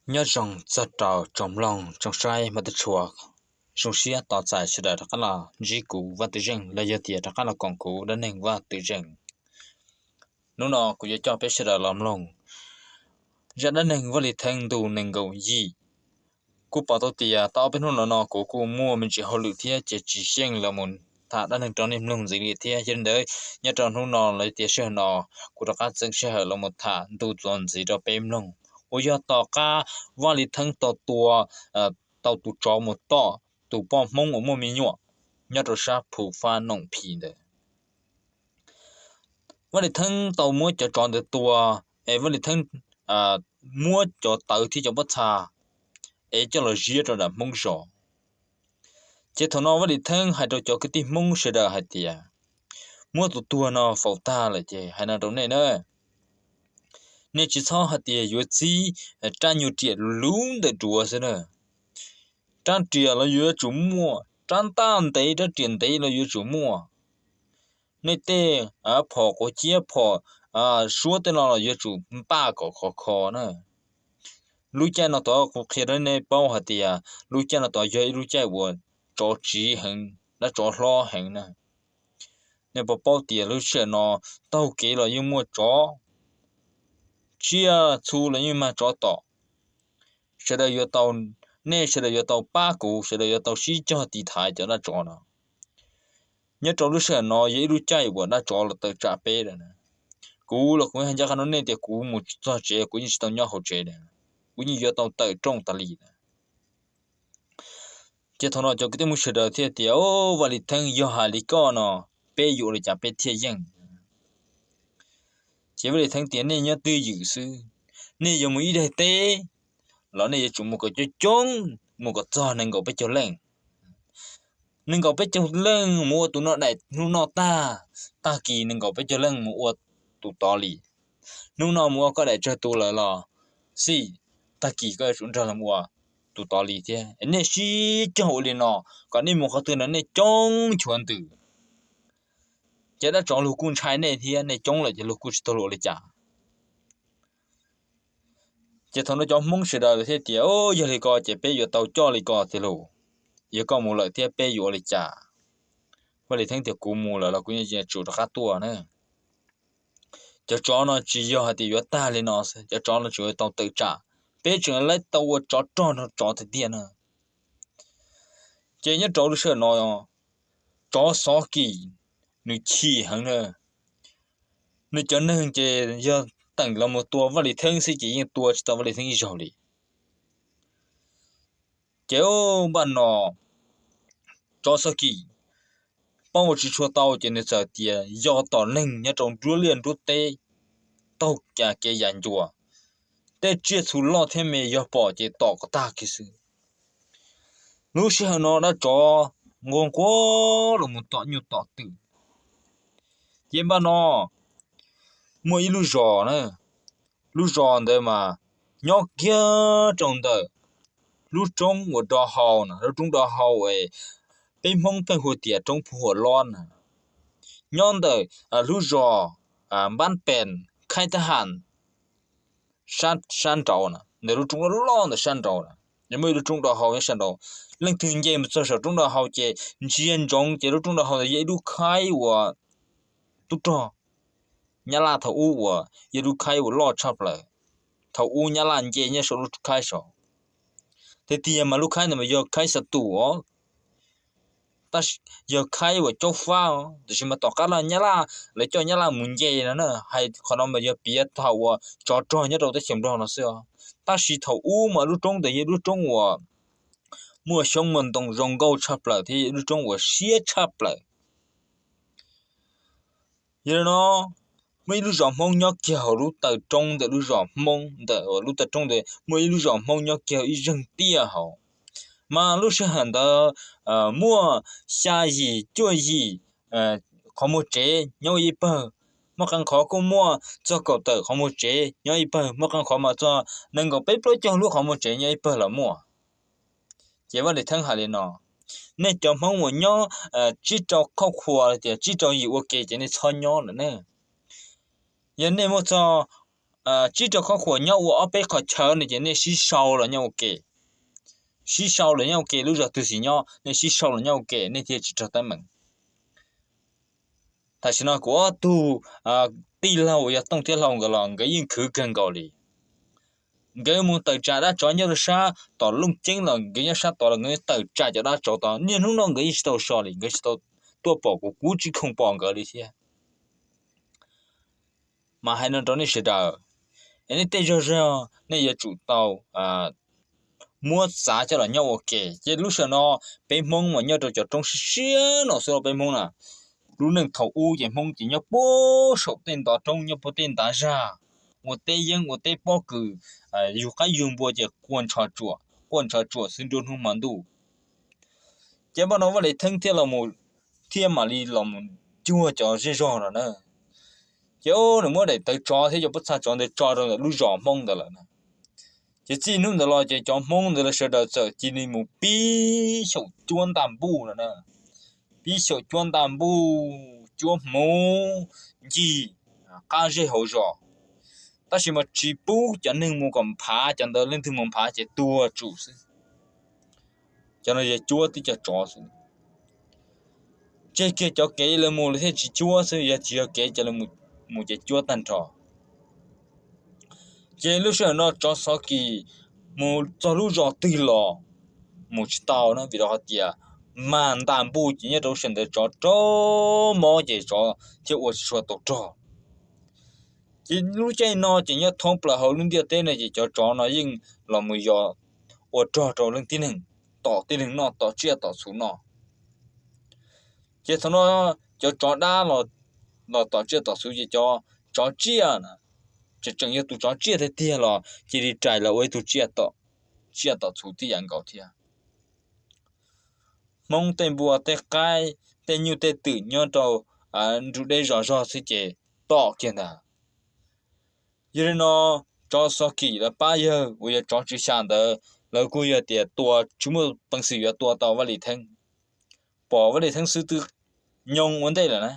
Nyob zoo txog rau tsoom mloog tsoom saib mab tub tshua, zoo siab tos txais sawv daws rov qab los ntsib kuv Vaj Twm Zeej los yog tias rov qab los koom kuv dab neeg Vaj Twm Zeej. Hnub no kuv yuav coj peb sawv daws los mloog zaj dab neeg Vaj Lis Theeb ntu nees nkaum yim. Kuj pom tau tias tau ob peb hnub no no kuv kuj muaj me ntsis hauj lwm thiab ces tsis xyeej los mus tham dab neeg rau nej mloog ntxiv li thiab. Yog li ntawd nyob rau hnub no los tias sij hawm no kuv rov qab txeeb sij hawm los mus tham ntu txuas ntxiv rau peb mloog, uas yog tom qab Vaj Lis Theeb tau tua, tau tus tsov mus tom tus poj Hmoob uas muaj me nyuam nyob rau sab Phu Fab Noom Phim ntawd. Vaj Lis Theeb tau muab cov tsov ntawd tua, es Vaj Lis Theeb muab cov tawv thiab cov pob txha es coj los ziab rau nram Hmoob zos. Ces thaum no Vaj Lis Theeb hais rau cov kwv tij Hmoob sawv daws hais tias, muab tus tuag no faus tag lawm ces hais no rau nej na, nej tsis txhob hais tias yuav txib rab nyuag riam luv ntawm duav xwb na. Rab riam los yuav tsum muaj, rab ntaj ntev rab riam ntev los yuav tsum muaj. Nej tej phom quav ciab phom suab tej no los yuav tsum npaj kom khov kho na. Lub caij no tod kuv qhia rau nej paub hais tias lub caij no tod yog ib lub caij uas tsov tsiv heev, dab tsov hlob heev na. Nej puas paub tias lub sij hawm no taug kev los yeej muaj tsov, tsiaj txhu los yeej mag tsov tom. Sawv daws yuav tau, nej sawv daws yuav tau pab kuv, sawv daws yuav tau sib cog tiv thaiv cov dab tsov no. Nyob rau lub sij hawm no yog ib lub caij uas dab tsov los tawm tsam peb lawm na. Kuv los kuv hais ncaj qha rau nej tias kuv mus txog tsev kuv yeej tsis tau nyob hauv tsev, kuv yeej yuav tau tawm rooj tas li na. Ces thaum no cov kwv tij Hmoob sawv daws thiaj tias, Vaj Lis Theeb, yog hais li koj no, peb yuav ua li cas peb thiaj yeej? Ces Vaj Lis Theeb tias, nej nyob twj ywm xwb, nej yuav mus ib daim teb los nej yuav tsum mus kom coob coob, mus kom txog nees nkaum peb caug leej. Nees nkaum peb caug leej mus ua tus noj daim hnub noj tag, tag kis nees nkaum peb caug leej mus ua tus tod li. Hnub no mus ua koj daim tsawg tus lawm los xij, tag kis koj yuav tsum nrog los ua tus tod li thiab. Nej sib cog ua li no, kom nej mus qhov twg no nej coob chuav ntws. Ces dab tsov luag kuj ntshai nej thiab, nej coob lawm ces luag kuj tsis tau luag ua li cas. Ces thaum no cov Hmoob sawv daws thiaj tias, yog li ko ces peb yuav tau coj li ko tiag lauj, yog koj mus lawm thiab peb yuav ua li cas? Vaj Lis Theeb tias, kuv mus lawm los kuv yuav tsum rov qab tuaj na. Cov tsov no tsis yog hais tias yuav tag li no xwb, cov tsov no tseem yuav tau tawm tsam, peb tseem yuav tau ua tsov rog nrog tsov tiag tiag na. Ces nyob rau lub sij hawm no, tsov Xov Kim nws chim heev na, nws cov neeg ces yog teem los mus tua Vaj Lis Theeb xwb ces yeej tua tsis tau Vaj Lis Theeb ib zaug li. Ces npaj no tsov Xov Kim paub ua tsis tshua tau ces nws txawm tias yog tom neeg nyob rau nruab liaj nruab teb, taug kev yam ncua, tej tsiaj txhu loj thiab me yog pom ces tom kom tag kiag xwb. Lub sij hawm no dab tsov nquag nquag los mus tom nyuj tom twm. Ces npaj no muaj ib lub zos na, lub zos ntawd mas nyob kiag rau ntawm lub roob uas do hau na, lub roob do hau es peb Hmoob pheej hu tias roob Phu Huam Lob na, nyob ntawm lub zos Npab Pes Khaib Thab Ham sab nraud na, ntawm lub roob loj loj ntawm sab nraud na, muaj ib lub roob do hau nyob sab nraud. Leej twg nce mus txog saum roob do hau ces ntsia ntsoov ces lub roob do hau ntawd yog ib lub khaib uas tub rog Nyab Laj thaum ub uas yog lub khaib uas loj tshaj plaws. Thaum ub Nyab Laj nce nyob saum lub khaib saud. Tiag tiag mas lub khaib ntawd mas yog khaib Xa Tus os, tab sis yog khaib uas caub fab os, tiam sis mas tom qab no Nyab Laj lawv coj Nyab Laj mus nce no na, hais qhov no mas yog piav thaum uas tsov rog nyob rau teb chaws Nplog no xwb os. Tab sis thaum ub mas lub roob ntawd yog lub roob uas muaj xyoob muaj ntoo zoo nkauj tshaj plaws thiab yog lub roob uas siab tshaj plaws. Yog li no, muaj ib lub zos Hmoob nyob kiag hauv lub taw roob ntawm lub zos Hmoob ntawm lub taw roob ntawd muaj ib lub zos Hmoob nyob kiag ib zeeg tiaj hauv. Mas lub sij hawm ntawd muaj xya yim cuaj yim qhov muag tsev nyob ib pawg, muaj qee qhov kuj muaj txog kaum tawm qhov muag tsev nyob ib pawg, muaj qee qhov mas txog nees nkaum peb plaub caug lub qhov muag tsev nyob ib pawg los muaj. Ces Vaj Lis Theeb hais li no, nej cov Hmoob uas nyob tsib rau khauj khua tias tsib rau yim ua ke ces nej txhob nyob lawm ne. Yog nej muaj txog tsib rau qhov khuam nyob ua ob peb qhov chaw no ces nej sib sau los nyob ua ke. Sib sau los nyob ua ke, lub zos twg xis nyob nej sib sau los nyob ua ke, nej thiaj tsis raug teeb meem. Tam sim no kuv ob tug tij laug uas yog Tooj thiab Hlau nkawd los nkawd yeej khwv kawg nkaus li. Nkawd mus tawm tsam dab tsov nyob rau sab tom Looj Ceeb los nkawd nyob sab tod los nkawd tawm tsam cov dab tsov tod, niaj hnub no nkawd yeej tsis tau so li, nkawd tsis tau tuaj pom kuv, kuv tsis khoom pom nkawd li thiab. Mas hais no rau nej sawv daws, es nej tej zog zog nej yuav tsum tau muab txav coj los nyob ua ke. Ces lub sij hawm no peb Hmoob mas nyob rau cov roob siab siab no xwb, peb Hmoob na, lub neej thaum ub ces Hmoob ces nyob puag saum tej ntov roob, nyob puag tej ntav zag, ua teb yeeb ua teb pob kws, yug qaib yug npua ces quaj ntsho tsuam, quaj ntsho tsuam xwb nruab hnub hmo ntuj. Ces npaj no Vaj Lis Theeb thiaj los, thiaj mam li los mus cuag cov zej zog no na. Ces nws muab daim tawv tsov thiab cov pob txha tsov ntawd tso rau ntawm lub zos Hmoob ntawd lawm na. Ces txij hnub ntawd los ces cov Hmoob ntawd lawv sawv daws txawm cia li mus pib xyaum cuab ntaj npuj no na, pib xyaum cuab ntaj npuj, cuab hmuv, ncig qab zej hauv zos, tab sis mas tsis pub cov neeg mus kom phav, cov ntawd leej twg mus phav ces tuag tsum xwb. Cov no yog cuab tib co tsov xwb. Tseg kiag cov kev lawv mus lawv thiaj tsis cuab xwb, yog tsis yog kev ces lawv mus ces cuab tag nrho. Ces lub sij hawm no tsov xov kis mus txog lub zos twg los mus tsis tau na, vim rau qhov tias mag ntaj npuj ces nyob rau lub sij hawm ntawd tsov raug mob ces tsov thiaj ua tsis tshua tau rog. Ces lub caij no ces nyob thoob plaws hauv lub ntiaj teb no ces cov tsov no yeej los mus yos ua rog rau leej tib neeg, tom tib neeg noj, tom tsiaj tom txhu noj. Ces thaum no cov tsov dab los tom tsiaj tom txhu ces cov tsov tsiaj tseem tseem yog tus tsov tsiaj tiag tiag los cia li rais los ua ib tug tsiaj tom txhu tib yam nkaus thiab. Hmoob tej npua tej qaib, tej nyuj tej twm nyob rau nrug deb zos zog xwb ces tom kiag ntag. Yog li no tsov xov kis lawv pab yawg uas yog tsov tswv xya ntawd lawv kuj yog tias tua tsis muaj peev xwm yuav tua tau Vaj Lis Theeb, pom Vaj Lis Theeb xwb twb nyoo ua ntej lawm na.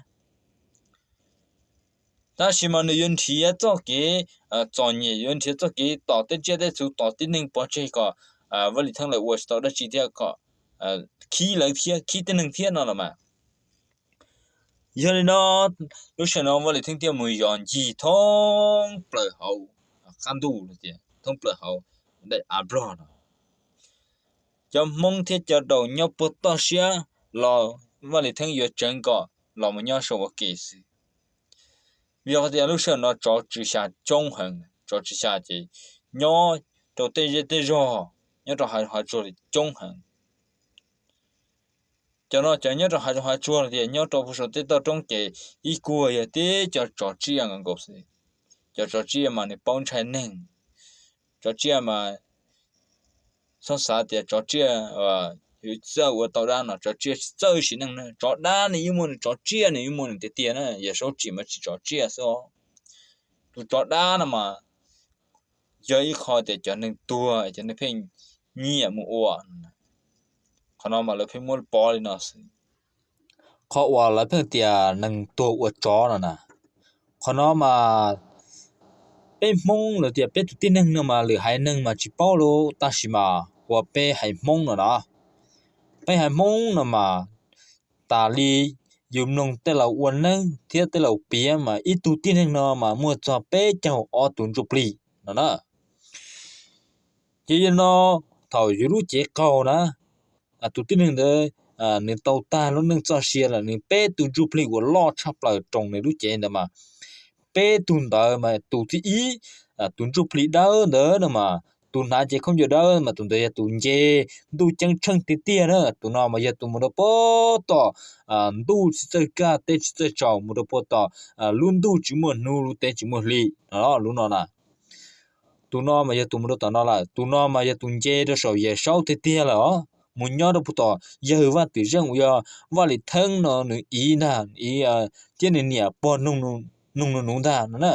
Tab sis mas nws yuav nrhiav txoj kev txom nyem, yuav nrhiav txoj kev tom tej tsiaj tej txhu, tom tib neeg pov tseg kom Vaj Lis Theeb lawv ua tsis tau dab tsi thiab kom khib lawv thiab khib tib neeg thiab no los mas. Yog li no lub sij hawm no Vaj Lis Theeb thiaj mus yos ncig thoob plaws hauv qab ntuj, thoob plaws hauv daim av nplog no. Cov Hmoob thiab cov Daus nyob puag toj siab los Vaj Lis Theeb yuav tseev kom los mus nyob saum ua ke xwb. Vim yog tias lub sij hawm no tsov tswv xya coob heev, tsov tswv xya ces nyob rau tej zej tej zog, nyob rau hav zoov hav tsuag coob heev. Cov no cov nyob rau hav zoov hav tsuag los tias nyob rau puag saum tej toj roob ces ib kuag yog tib cov tsov tsiaj nkaus xwb. Cov tsov tsiaj mas nws paub ntshai neeg. Tsov tsiaj mas txhob xav tias tsov tsiaj yuav txawj ua tau dab no, tsov tsiaj tsis txawj sim neej na. Tsov dab nws yeej muaj nws, tsov tsiaj nws yeej muaj nws tiag tiag na, yog saub tsim mas tsis tsov tsiaj xwb os. Tus tsov dab no mas yog ib qho tias cov neeg tuag cov neeg pheej nyiam mus ua. Qhov no mas lawv pheej muab pov li no xwb. Qhov uas lawv pheej tias neeg tuag ua tsov no na, qhov no mas peb Hmoob lawv tias peb tus tib neeg no mas lwm haiv neeg mas tsis paub li, tab sis mas uas peb haiv Hmoob no na, peb haiv Hmoob no mas tas li yus mloog tej laus ua neeb thiab tej laus piav mas ib tug tib neeg no mas muaj txog peb caug ob tug ntsuj plig no na. Ces yog no thaum yus lub cev qaug na, tus tib neeg ntawd nws tau tag lub neej txoj sia lawm, nws peb tug ntsuj plig uas loj tshaj plaws roos nws lub cev ntawd mas, peb tug ntawd mas tus thib ib, tus ntsuj plig dawb ntawd no mas tus hnav cev khaub ncaws dawb mas tus ntawd yog tus nce ntuj ceeb tsheej tiag tiag na. Tus no mas yog tus mus rau puag tom ntuj tsis txawj kaj teb tsis txawj tsaus, mus rau puag tom lub ntuj tsis muaj hnub lub teb tsis muaj hli no, lub no na. Tus no mas yog tus mus rau tom no lawm, tus no mas yog tus nce rau saum Yawm Saub tiag tiag lawm os. Mus nyob rau puag tom yawg Vaj Twm Zeej uas yog Vaj Lis Theeb no nws iv ntag, iv thiab nws niam pog noog nws nuv ntag no na.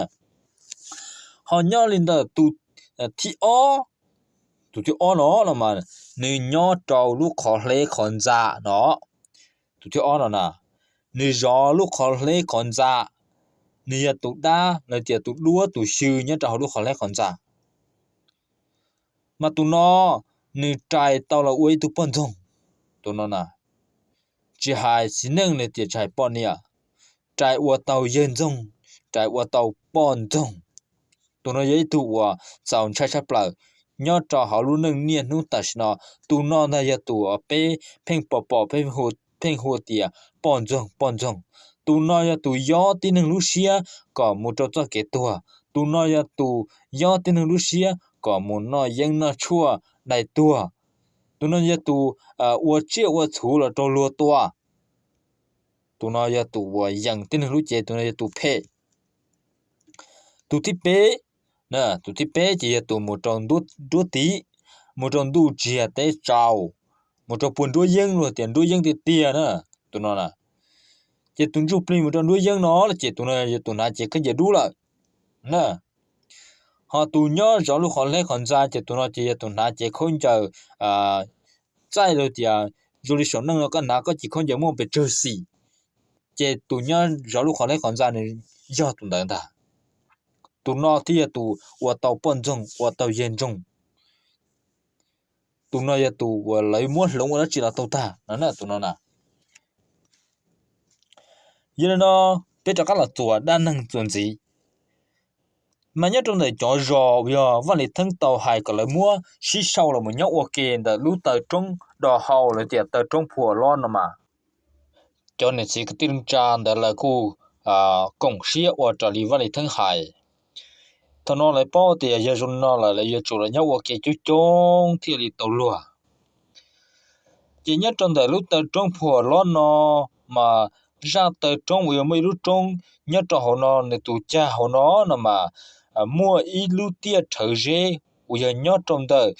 Ho nyob li ntawm tus thib ob, tus thib ob no no mas nws nyob rau lub qhov hleb qhov ntxa no. Tus thib ob no na, nws zov lub qhov hleb qhov ntxa, nws yog tus dab los tias tus duab tus xyw nyob rau hauv lub qhov hleb qhov ntxa. Mas tus no nws rais tau los ua ib tug poj ntxoog. Tus no na, tsis hais txiv neej los tias tsis hais poj niam, rais ua tau yawg ntxoog, rais ua tau poj ntxoog. Tus no yog ib tug uas txaus ntshai tshaj plaws nyob rau hauv lub neej niaj hnub tam sim no. Tus no ntag yog tus uas peb pheej pom pom pheej hu tias poj ntxoog poj ntxoog. Tus no yog tus yob tib neeg lub siab kom mus rau txoj kev tuag. Tus no yog tus yob tib neeg lub siab kom mus noj yeeb noj tshuaj dai tuag. Tus no yog tus ua tsiaj ua txhuv los rau luag tua. Tus no yog tus uas yees tib neeg lub cev, tus no yog tus phem. Tus thib peb, tus thib peb ces yog tus mus rau nruab tiv, mus rau ntuj tsiag teb tsaus, mus rau puag nruab yeeb, luag tias nruab yeeb tiag tiag na. Tus no na, ces tus ntsuj plig mus rau nruab yeeb no ces tus no yog tus hnav cev khaub ncaws dub lawm na. Ho tus nyob zov lub qhov hleb qhov ntxa ces tus no ces yog tus hnav cev khaub ncaws txaij, luag tias zoo li saum neej no koj hnav koj cev khaub ncaws muaj pes tsawg xim, ces tus nyob zov lub qhov hleb qhov ntxa nws yog tus ntawd ntag. Tus no thiaj yog tus ua tau poj ntxoog ua tau yawg ntxoog. Tus no yog tus uas lawv muab hloov ua dab tsi los tau tag no na, tus no na. Yog li no, peb rov qab los txuas dab neeg txuas ntxiv. Mas nyob rau ntawm cov zos uas yog Vaj Lis Theeb tau hais kom lawv muab sib sau los mus nyob ua ke ntawm lub taw roob do hau los tias taw roob Phua Lob no mas, cov niam txiv kwv tij neej tsa ntawd lawv kuj koom siab ua raws li Vaj Lis Theeb hais. Thaum no lawv paub tias yog zoo li no lawm lawv yuav tsum los nyob ua ke coob coob thiaj li tau luag. Ces nyob rau ntawm lub taw roob Phua Lob no mas, zaj taw roob uas yuav muaj ib lub roob nyob rau hauv no, nws tus cag hauv no no mas, muaj ib lub tiaj rhawv zeb uas yog nyob rau ntawm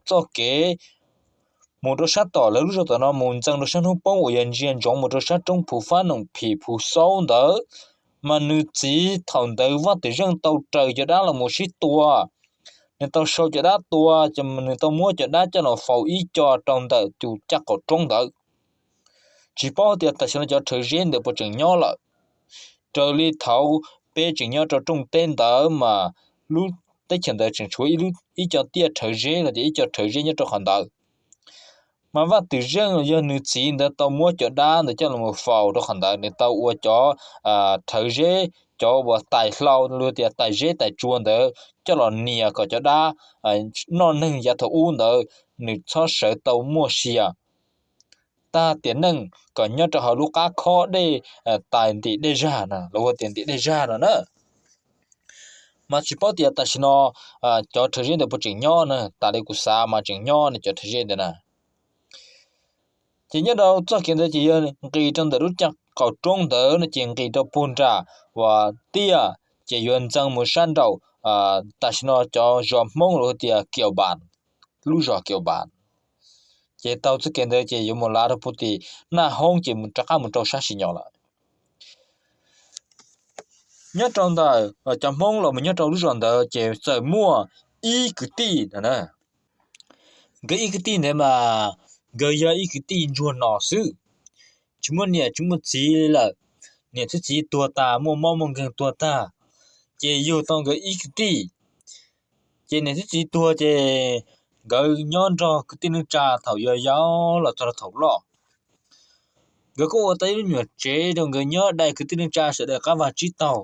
txoj kev mus rau sab tom lawv lub zos tom no mus ntxees rau sab hnub poob uas yog ntsia ntsoov mus rau sab roob Phu Fab Noom Phim Phu Xaub ntawd. Mas nws txiv thaum ntawd Vaj Twm Zeej tau raws cov dab los mus sib tua, nws tau sau cov dab tua, nws tau muab cov dab coj los faus ib co rau ntawm tus caj qaum roob ntawd. Tsis paub tias tam sim no cov rhawv zeb ntawd puas tseem nyob lawm. Raws li thaum peb tseem nyob rau rooj teb ntawd mas lub teb chaws ntawd tseem tshuav ib co tiaj rhawv zeb los tias ib co rhawv zeb nyob rau qhov ntawd. Mas Vaj Twm Zeej yog nws txiv ntawd tau muab cov dab ntawd coj los faus rau qhov ntawd, nws tau ua cov rhawv zeb, cov uas tais hlau los tias tais zeb tais tsua ntawd coj los nias kom cov dab noj neeg yav thaum ub ntawd nws txhob sawv tau muaj sia tag tiam neej kom nyob rau hauv lub qab khob dej tais ntim dej zag no, lawv hu tias ntim dej zag no na. Mas tsis paub tias tam sim no cov rhawv zeb ntawd puas tseem nyob na, tas li kuv xav mas tseem nyob no cov rhawv zeb ntawd na. Ces nyob rau txoj kev ntawd ces yog nqis rau ntawm lub caj qaum roob ntawd no ces nqis rau puag nram uas tiaj ces yuav ntxeev mus sab nraum tam sim no cov zos Hmoob los tias Kiaus Npas, lub zos Kiaus Npas. Ces tau txoj kev ntawd ces yuav mus lav rau puag tim Naj Hoob ces rov qab mus rau sab Sim Nyom lawm. Nyob rau ntawm cov Hmoob los mus nyob rau lub zos ntawd ces txawm muaj ib kwv tij no. Nkawd ib kwv tij ntawd mas nkawd yog ib kwv tij ntsuag no xwb, tsis muaj niam tsis muaj txiv li lawm. Niam thiab txiv tuag tas, muaj mob muaj nkeeg tuag tag, ces yug tau nkawd ib kwv tij. Ces niam thiab txiv tuag ces nkawd nyob nrog kwv tij neej tsa thaum yau yau los txog rau thaum loj. Nkawd kuj ua tau ib lub nyuam tsev rau nkawd nyob dai kwv tij neej tsa sawv daws qab vag tsib taug.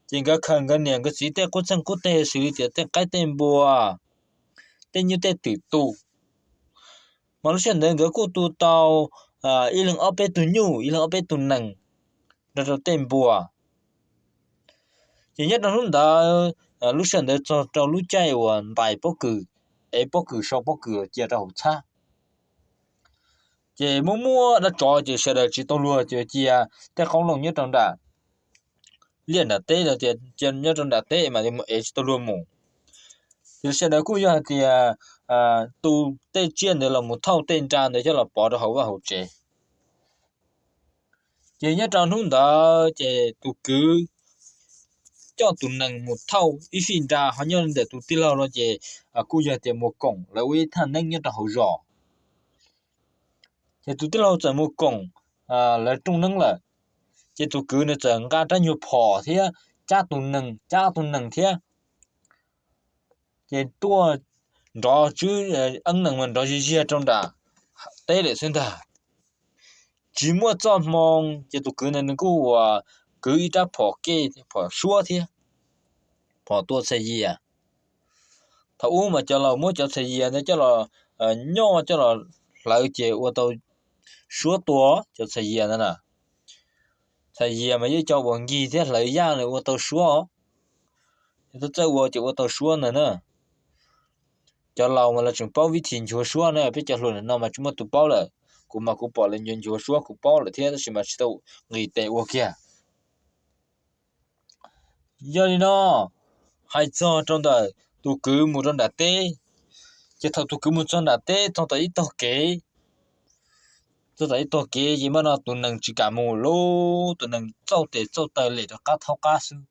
Ces nkawd khaws nkawd niam nkawd txiv tej qub txeeg qub teg xws li tias tej qaib tej npua, tej nyuj tej twm tu. Mas lub sij hawm ntawd nkawd kuj tu tau ib leeg ob peb tug nyuj, ib leeg ob peb tug nees, nrog rau tej npua. Ces nyob rau hnub ntawd, lub sij hawm ntawd txog rau lub caij uas ntais pob kws, ev pob kws sau pob kws cia rau hauv txhab. Ces muaj muaj dab tsov ces sawv daws tsis tau luag ces cia tej qoob loo nyob rau nram liaj nram teb, nyob rau nram teb mas mus ev tsis tau luag mus. Ces sawv daws kuj yog hais tias tu tej tsiaj ntawd los mus thauj tej nra ntawd coj los pov rau hauv vaj hauv tsev. Ces nyob rau hnub ntawd ces tus kwv coj tus nees mus thauj ib fij nra ho nyob ntawm tus tij laug no ces kuj yog tias mus koom lawv ua ib thaj neeb nyob rau hauv zos. Ces tus tij laug txawm mus koom lawv rooj neeb lawm. Ces tus kwv nws txawm nqa rab nyuag phom thiab cab tus nees, cab tus nees thiab, ces tuaj nrov tswb eeb nees mas nrov ziag ziag rau nram teb lawm xwb ntag. Tsis muaj txoj hmoo ces tus kwv ntawd nws kuj ua kwv ib rab phom kej phom suab thiab, phom tua txhais yias. Thaum ub mas cov laus muab cov txhais yias ntawd coj los nyoj coj los hlawv ces ua tau suab tua cov txhais yias ntawd na. Txhais yias mas yeej cov uas nkig thiab hlawv yaj ua tau suab os. Yog txawj ua ces ua tau suab ntawd na. Cov laus mas lawv tseem paub vib thim nchuav suab na, peb cov hluas no mas tsis muaj tus paub lawm. Kuv mas kuv pom lawv nchuav nchuav suab kuv paub lawm thiab tab sis mas tsis tau nqis tes ua kiag. Yog li no, hais txog rau ntawm tus kwv mus rau nram teb, ces thaum tus kwv mus txog nram teb txog tom ib tog kev, txog tom ib tog kev ces mas no tus nees tsis kam mus lauj, tus nees txauj tes txauj taw lem rov qab thaub qab xwb.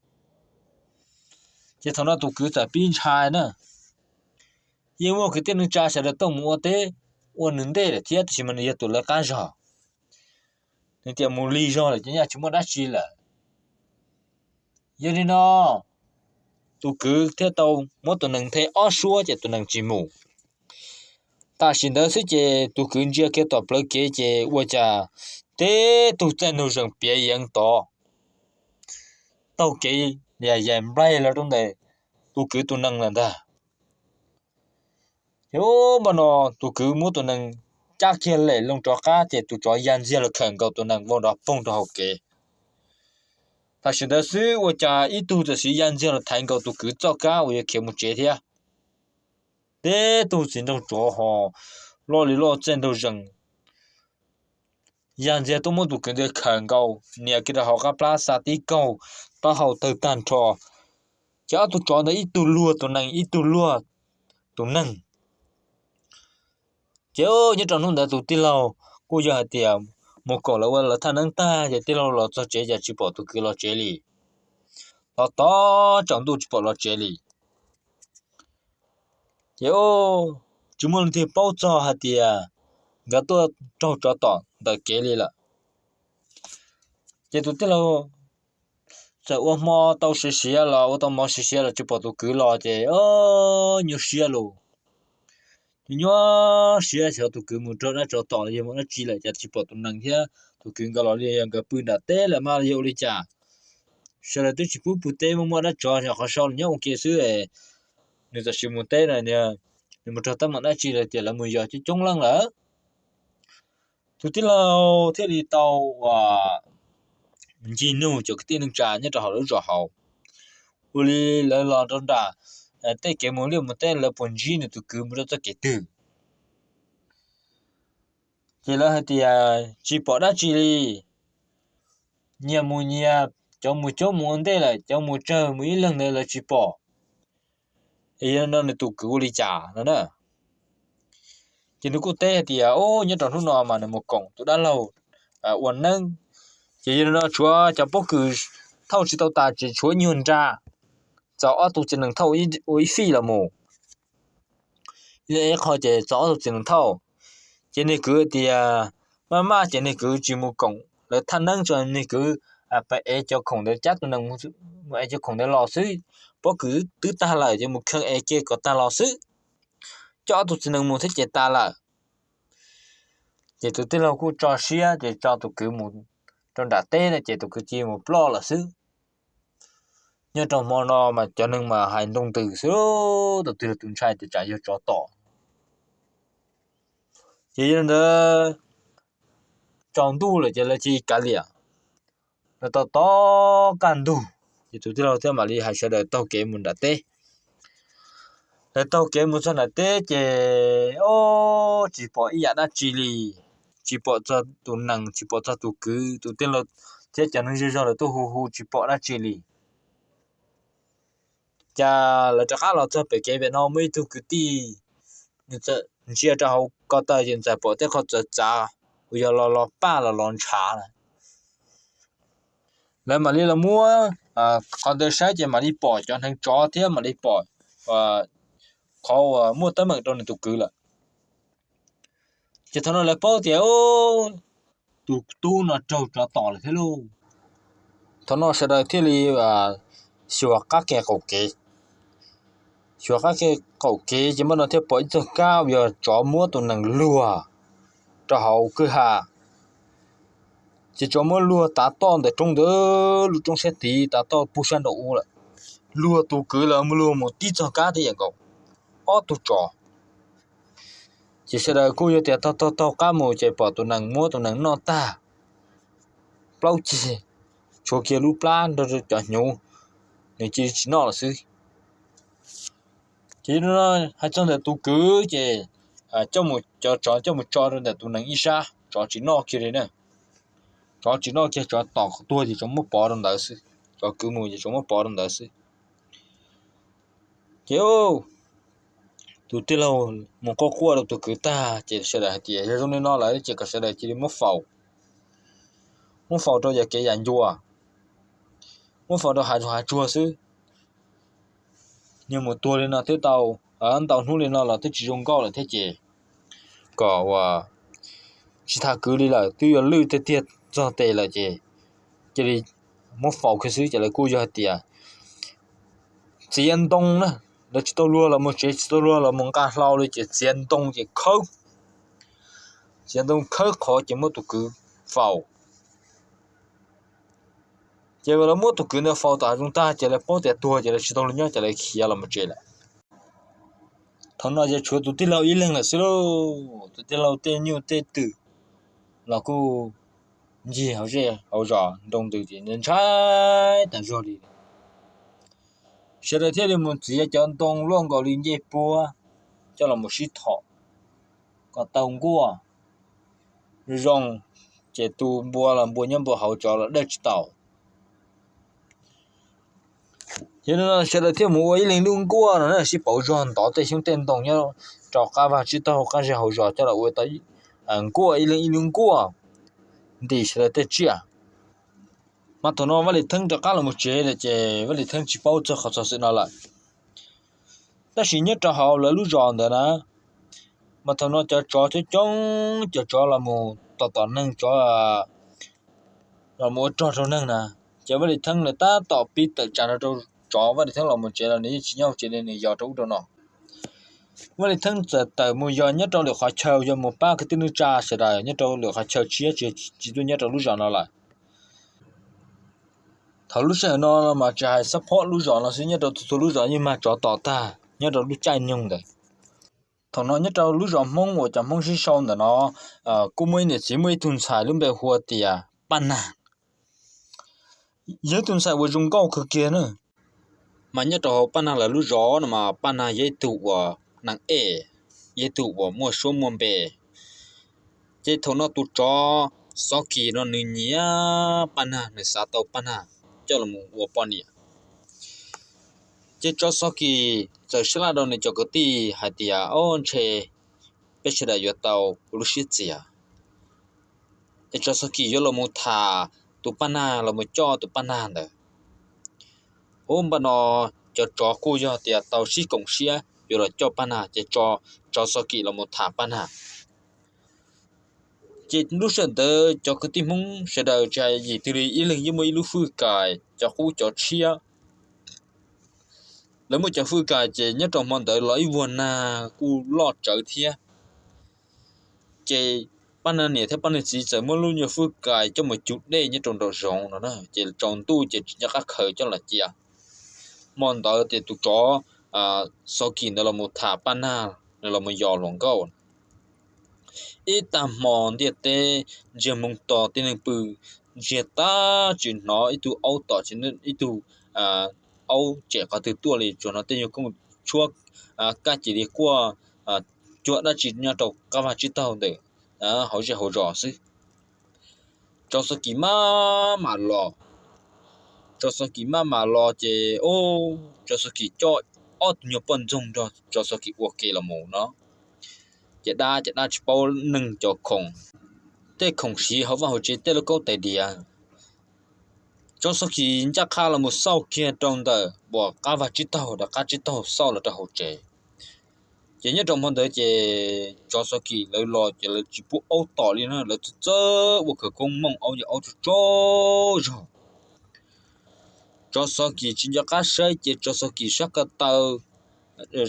Ces thaum no tus kwv txawm pib ntshai na, yeej muaj kwv tij neej tsa sawv daws tuaj mus ua teb ua nws ntej lawm thiab tab sis mas nws yog tus lawv qab zog, nws tias mus lig zog lawm ces nyaj tsis muaj dab tsi lawm. Yog li no, tus kwv thiaj tau muab tus nees nthe ob suab ces tus nees tsis mus. Tam sim ntawd xwb ces tus kwv ntsia kiag tom plawv kev ces ua cas teb tug txaij nraug zees piav yeev tod, taug kev yais nplaig los rau ntawm tus kwv tus nees lawm ntag. Ces ub, npaj no tus kwv muab tus nees cab kiag lem loo rov qab ces tus tsov ya ntxiag los khawm nkaus tus nees vau nrov poog rau hauv kev. Tam sim ntawd xwb ua cas ib tug txawm siv ya ntxiag los thaiv nkaus tus kwv txoj kab uas yuav khiav mus tsev thiab. Teb tug txiv nraug tsov ho loj li loj txaij nraug zees ya ntxiag tuaj muab tus kwv ntawd khawm nkaus, nias kiag rau hauv qab plab xa tib kaug, taub hau tawg tag nrho. Ces ob tug tsov ntawd ib tug luag tus nees, ib tug luag tus neeg. Ces nyob rau hnub ntawd tus tij laug kuj yog hais tias mus koom lawv ua lawv thaj neeb tag ces tij laug los txog tsev ces tsis pom tus kwv los tsev li. Los tos tsaus ntuj tsis pom los tsev li. Ces tsis muaj leej twg paub txog hais tias nkawd tuaj raug tsov tom ntawm kev li lawm. Ces tus tij laug txawm ua hmo tau siav siav los ua tau mov siav siav los tsis pom tus kwv los ces nyuaj siab lauj. Ces nyuaj siab xyov tus kwv mus raug dab tsov tom los yog muaj dab tsi lawm cas tsis pom tus nees thiab tus kwv nkawd los li, yog nkawd pw nram teb lawm mas yog ua li cas. Sawv daws twb tsis pub pw teb, muaj muaj dab tsov qhov sau los nyob ua ke xwb. Nws tam sim mus teb no, nws mus raug teeb meem dab tsi lawm tias lawv mus yos coob coob leej lawm. Tus tij laug thiaj li tau ncig nug cov kwv tij neej tsa nyob rau hauv lub zos hauv, ua li lawv los rau nram tej kev mus liaj mus teb lawv puas ntsib nws tus kwv mus rau txoj kev twg. Ces lawv hais tias tsis pom dab tsi li, nyias mus nyias, cov mus coob mus ua ntej lawm, cov mus tsawg mus ib leeg ntawd lawv tsis pom, es yog no nws tus kwv ua li cas no na. Ces nws kuj teb hais tias, o, nyob rau hnub no mas nws mus koom tus dab laug ua neeb. Ces yog li no tshuav cov pob kws thauj tsis tau tas, tseem tshuav nyuag nra, txog ob tug txiv nees thauj ua ib fij los mus. Ib qho ces txog ob tug txiv nees thauj, ces nws kwv tias maj maj ces nws kwv tsis mus koom lawv thaj neeb tso, nws kwv pab ev cov khoom ntawd, cab tus nees mus ev cov khoom ntawd los xwb. Pob kws twb tag lawm ces mus kheej ev kiag kom tag los xwb, coj ob tug txiv nees mus thiab ces tas lawm. Ces tus tij laug kuj tso siab ces tso tus kwv mus rau nram teb no ces tus kwv cia mus ploj lawm xwb. Nyob rau hmo no mas cov neeg mas hais nroo ntws xwb, tus twg los tus ntshai tias tsam yog tsov tom. Ces yog li ntawd, tsaus ntuj lawm ces lawv cia li kav liam. Lawv tau tos kaj ntug, ces tus tij laug thiaj mam li hais sawv daws taug kev mus nram teb. Lawv taug kev mus txog nram teb ces, o, tsis pom ib yam dab tsi li, tsis pom txog tus nees, tsis pom txog tus kwv, tus tij laug thiab cov neeg zej zog lawv tuaj hu hu tsis pom dab tsi li. Cas lawv rov qab los txog pem kev pem no muaj ib tug kwv tij, nws txawm ntsia rau hauv ko taw ces txawm pom tej qhov txawv txav uas yog los los paj los los ntshav lawm. Lawv mam li los muab qhov ntawd saib ces mam li pom cov hneev tsov thiab mam li pom qhov uas muaj teeb meem rau nws tus kwv lawm. Ces thaum no lawv paub tias tus tub no raug tsov tom lawm thiab lauj. Thaum no sawv daws thiaj li xyuas qab ke qaum kev. Xyuas qab ke qaum kev ces npaj no thiaj pom ib txoj kab uas yog tsov muab tus nees luag rau hauv kwj ha. Ces tsov muab luag tav toj ntawm roob ntawd, lub roob sab tid tav toj pug sab nraum ub lawm. Luag tus kwv los luag mus tib txoj kab thiab yam nkaus, ob tug tsov. Ces sawv daws kuj yog tias taug taug taug qab mus ces pom tus nees muab tus nees noj tag plaub ceg, tshuav kiag lub plab nrog rau cov hnyuv, nws cia li tsis noj lawm xwb. Ces hais txog ntawm tus kwv ces coj mus, cov tsov coj mus tso rau ntawm tus nees ib sab, tsov tsis noj kiag li na. Tsov tsis noj kiag, tsov tom tuag ces tsov muab pov rau ntawd xwb, tsov kwv mus ces tsov muab pov rau ntawd xwb. Ces tus tij laug mus quaj quaj rau tus kwv tag ces sawv daws hais tias yog zoo li no lawm ces kom sawv daws cia li muab faus, muab faus rau yam kev yam ncua, muab faus rau hav zoov hav tsuag xwb. Nws mus tuag li no twb tau ntau hnub li no los twb tsis zoo nkauj lawm thiab ces kom ua tsis tham kwv li lawm, twb yuav lwj tiag tiag txog tes lawm ces cia li muab faus kiag xwb. Ces lawv kuj yog hais tias txiav ntoo na, lawv tsis tau luag los mus tsev, tsis tau luag los mus nqa hlau li ces txiav ntoo ces khawb, txiav ntoo khawb qhov ces muab tus kwv faus. Ces lawv muab tus kwv ntawd faus tom hav zoov tag ces lawv paub tias tuag ces lawv tsis tau luag nyob ces lawv khiav los mus tsev lawm. Thaum no ces tshuav tus tij laug ib leeg lawm xwb lauj. Tus tij laug tej nyuj tej twm los kuj ncig hauv zej hauv zos nroo ntws ces ntshai tas zog li. Sawv daws thiaj li mus txiav cov ntoo luaj nkaus li ncej puab coj los mus sib thom kom tau nkuaj zoo, ces tu npua los npua nyob npua hauv, tsov los dawj tsis tau. Ces sawv daws thiaj mus ua ib leeg lub nkuaj no na, sib pauv zog ntov tej xyoob tej ntoo nyob rau qab vaj tsib taug qab zej hauv zos coj los ua tau nkuaj, ib leeg ib lub nkuaj ntim sawv daws tej tsiaj. Mas thaum no Vaj Lis Theeb rov qab los mus tsev lawm ces Vaj Lis Theeb tsis paub txog qhov xov xwm no lawm. Tab sis nyob rau hauv lawv lub zos ntawd na, mas thaum no cov tsov coob coob, cov tsov los mus tom tom neeg, tsov los mus ua rog rau neeg na, ces Vaj Lis Theeb lawv tab tom pib tawm tsam no rau tsov. Vaj Lis Theeb los mus tsev los nws yeej tsis nyob hauv tsev li, nws yos rau ub rau no. Vaj Lis Theeb txawm tawm mus yos nyob rau lwm qhov chaw, yog mus pab kwv tij neej tsa sawv daws nyob rau lwm qhov chaw tshiab, tsis tuaj nyob rau lub zos no lawm. Thaum lub sij hawm no mas tsis hais xab phob lub zos no xwb, nyob rau txhua txhua lub zos yeej mag tsov tom tag, nyob rau lub caij nyoog ntawd. Thaum no nyob rau lub zos Hmoob uas cov Hmoob sib sau ntawm no kuj muaj ib niam txiv muaj ib tug ntxhais lub npe hu ua tias Paj Nag. Yog ib tug ntxhais uas zoo nkauj kawg kiag na. Mas nyob rau hauv Paj Nag lawv lub zos no mas Paj Nag yog ib tug uas neeg ej, yog ib tug uas muaj suab muaj npe. Ces thaum no tus tsov Xov Kis no nws nyiam Paj Nag, nws xav tau Paj Nag coj los mus ua poj niam. Ces tsov Xov Kis txawm sab laj rau nws cov kwv tij hais tias, o, ntshe peb sawv daws yuav tau ua lub siab txias. Es tsov Xov Kis yuav los mus tham tus Paj Nag, los mus coj tus Paj Nag ntawd. Ub, npaj no cov tsov kuj yog tias tau sib koom siab yuav los coj Paj Nag, ces tsov Xov Kis los mus tham Paj Nag. Ces lub sij hawm ntawd cov kwv tij Hmoob sawv daws tsis hais yim twg li, ib leeg yeej muaj ib lub fwj kais, cov qub cov tshiab. Lawv muaj cov fwj kais ces nyob rau hmo ntawd los ib vuag nag kuj loj tsawv thiab. Ces Paj Nag niam thiab Paj Nag txiv txawm muab lub nyuag fwj kais coj mus cug dej nyob rau nraum zoov no na, ces tsaus ntuj ces tsis nco qab khaws coj los cia. Hmo ntawd ces tus tsov Xov Kis ntawd los mus tham Paj Nag, nws los mus yos hluas nkauj. Ib tag hmo ntiaj teb ntsiag moo to, tib neeg pw ntsiag tab tsis hnov ib tug aub tom tsis, ib tug aub tsem qhov twg tuaj li, tsuas hnov tej nyuag kooj tshuab kaj cia li quaj cuag dab tsi nyob rau qab vaj tsib taug ntawm hauv zej hauv zos xwb. Tsov Xov Kis maj mam los, tsov Xov Kis maj mam los ces, o, tsov Xov Kis coj ob tug nyuag poj ntxoog nrog tsov Xov Kis ua ke los mus no. Ces dab ces dab tsis paub neeg cov khoom, tej khoom siv hauv vaj hauv tsev, tej lub kaub tais diav. Tsov Xov Kis ncaj qha los mus xauj kiag rau ntawm uas qab vaj tsib taug, rov qab tsib taug xauj los rau hauv tsev. Ces nyob rau hmo ntawd ces tsov Xov Kis lawv los ces lawv tsis pub aub tom li na, lawv txawj txawj ua khawv koob mooj aub, ces aub tsaug tsaug zog. Tsov Xov Kis tsis nco qab saib ces Tsov Xov Kis sab ko taw,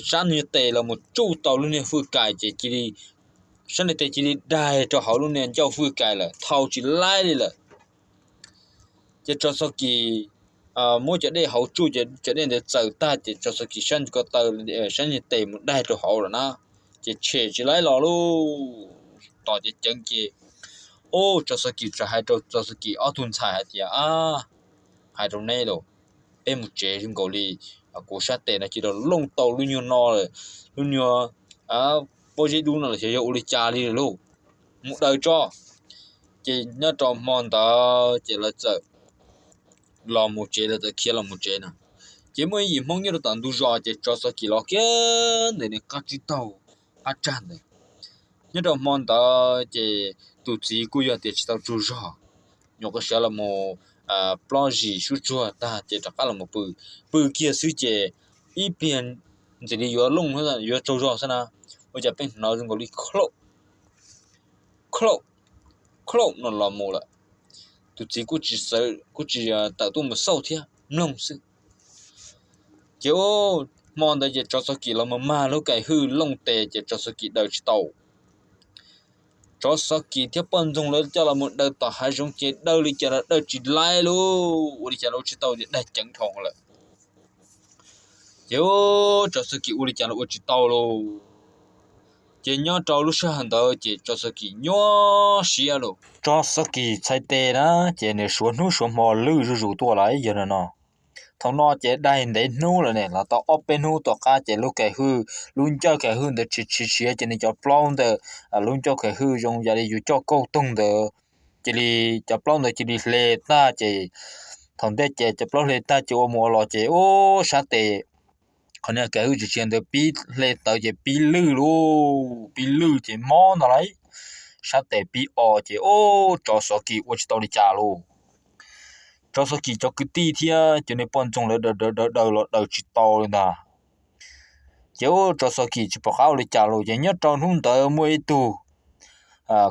sab niag tes los mus tsuj tau lub niag fwj kais ces cia li, sab niag tes cia li daig rau hauv lub niag ncauj fwj kais lawm, thau tsis laib li lawm. Ces Tsov Xov Kis muab cov dej hauv tsuj ces cov dej ntawd txaws tag ces Tsov Xov Kis sab ko taw, sab niag tes mus daig rau hauv lawm na, ces tshem tsis laib los lub tos ceev ceev ces, ub, Tsov Xov Kis txawm hais rau Tsov Xov Kis ob tug ntxhais hais tias, Ab, hais rau neb los, peb mus tsev zoo nkaus li kuv sab tes no cia li looj tau lub nyuag no lawm, lub nyuag pob zeb dub no los xyov yog ua li cas li lauj, mus daws tso. Ces nyob rau hmo ntawd ces lawv txawm los mus tsev, lawv txawm khiav los mus tsev na. Ces muaj ib yim Hmoob nyob rau tom ntug zos ces Tsov Xov Kis los kiag ntawm niag qab tsib taug qab tsag ntawd. Nyob rau hmo ntawd ces tus txiv kuj yog tias tsis tau tsaug zog, nyuam qhuav sawv los mus plob zis sub tsuag tag ces rov qab los mus pw, pw kiag xwb ces ib pliag ntxim li yuav looj, yuav tsaug zog xwb na, ua cas pheej hnov zoo nkaus li khlaum, khlaum, khlaum no los mus lawm. Tus txiv kuj tsis tawm tuaj mus xauj thiab, mloog xwb. Ces hmo ntawd ces Tsov Xov Kis los mus mag lub kais hwj looj tes ces Tsov Xov Kis daws tsis tau. Tsov Xov Kis thiab poj ntxoog lawv coj los mus daws tom hav zoov ces daws li cas los daws tsis laib lauj, ua li cas los ua tsis tau, daig ceev dhau lawm. Ces Tsov Xov Kis ua li cas los ua tsis tau lauj. Ces nyob rau lub sij hawm ntawd ces Tsov Xov Kis nyuaj siab lauj. Tsov Xov Kis txhais tes na, ces nws suav hnub suav hmo lwj zuj zus tuaj lawm yog no no. Thaum no ces daig ntev hnub lawm ne, los tau ob peb hnub tom qab ces lub kais hwj, lub ncauj kais hwj ntawd tsis tsis siav ces nws cov plaub ntawd, lub ncauj kais hwj zoo yam li yus coj kauj toog ntawd, cia li cov plaub ntawd cia li hle tag ces thaum ntej ces cov plaub hle tag ces ua mus ua los ces ub sab tes, qhov niag kais hwj tsis siav ntawd pib hle tawv ces pib lwj lauj, pib lwj ces mob ntag lauj. Sab tes pib o ces ub Tsov Xov Kis ua tsis tau li cas lauj. Tsov Xov Kis cov kwv tij thiab cov niag poj ntxoog lawv daws daws daws los daws tsis tau li ntag. Ces ub Tsov Xov Kis tsis pom qab ua li cas lauj. Ces nyob rau hnub ntawd muaj ib tug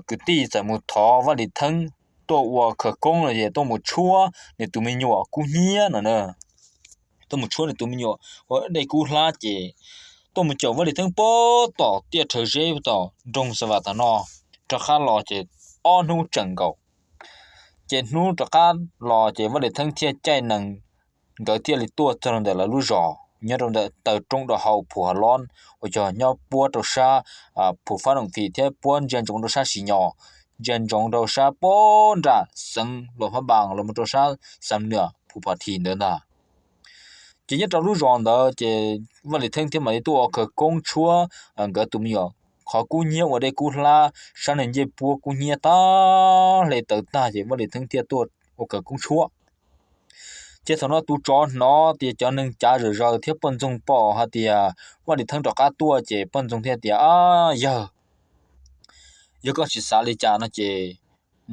kwv tij txawm mus thov Vaj Lis Theeb tuaj ua khawv koob los yog tuaj mus tshuab nws tus me nyuam kub hnyiab no na. Tuaj mus tshuab nws tus me nyuam ua dej kub hlab ces tuaj mus caum Vaj Lis Theeb puag tom tiaj rhawv zeb tom nroog Xa Vam tom no, rov qab los ces ob hnub tseem nkaus. Ces hnub rov qab los ces Vaj Lis Theeb thiaj caij nees, nkawd thiaj li tuaj txog rau ntawm lawv lub zos nyob rau ntawm taw roob dau hau Phu Hav Lob, uas yog nyob puab rau sab Phu Fab Noom Phim thiab puab ntsia ntsoov rau sab Sim Nyos, ntsia ntsoov rau sab puab nram xeev Luam Phab Npas los mus rau sab Xam Nuam Phu Phom Thim ntawd ntag. Ces nyob rau lub zos ntawd ces Vaj Lis Theeb thiaj mam li tuaj ua khawv koob tshuab nkawd tus me nyuam qhov kub hnyiab ua dej kub hlab, sab neeg ncej puab kub hnyiab tag, hle tawv tag ces Vaj Lis Theeb thiaj tuaj ua khawv koob tshuab. Ces thaum no tus tsov hnov tias cov neeg cav zom zaws thiab poj ntxoog pom hais tias Vaj Lis Theeb rov qab tuaj ces poj ntxoog thiaj tias, Ab yawg, yog koj tsis xav li cas no ces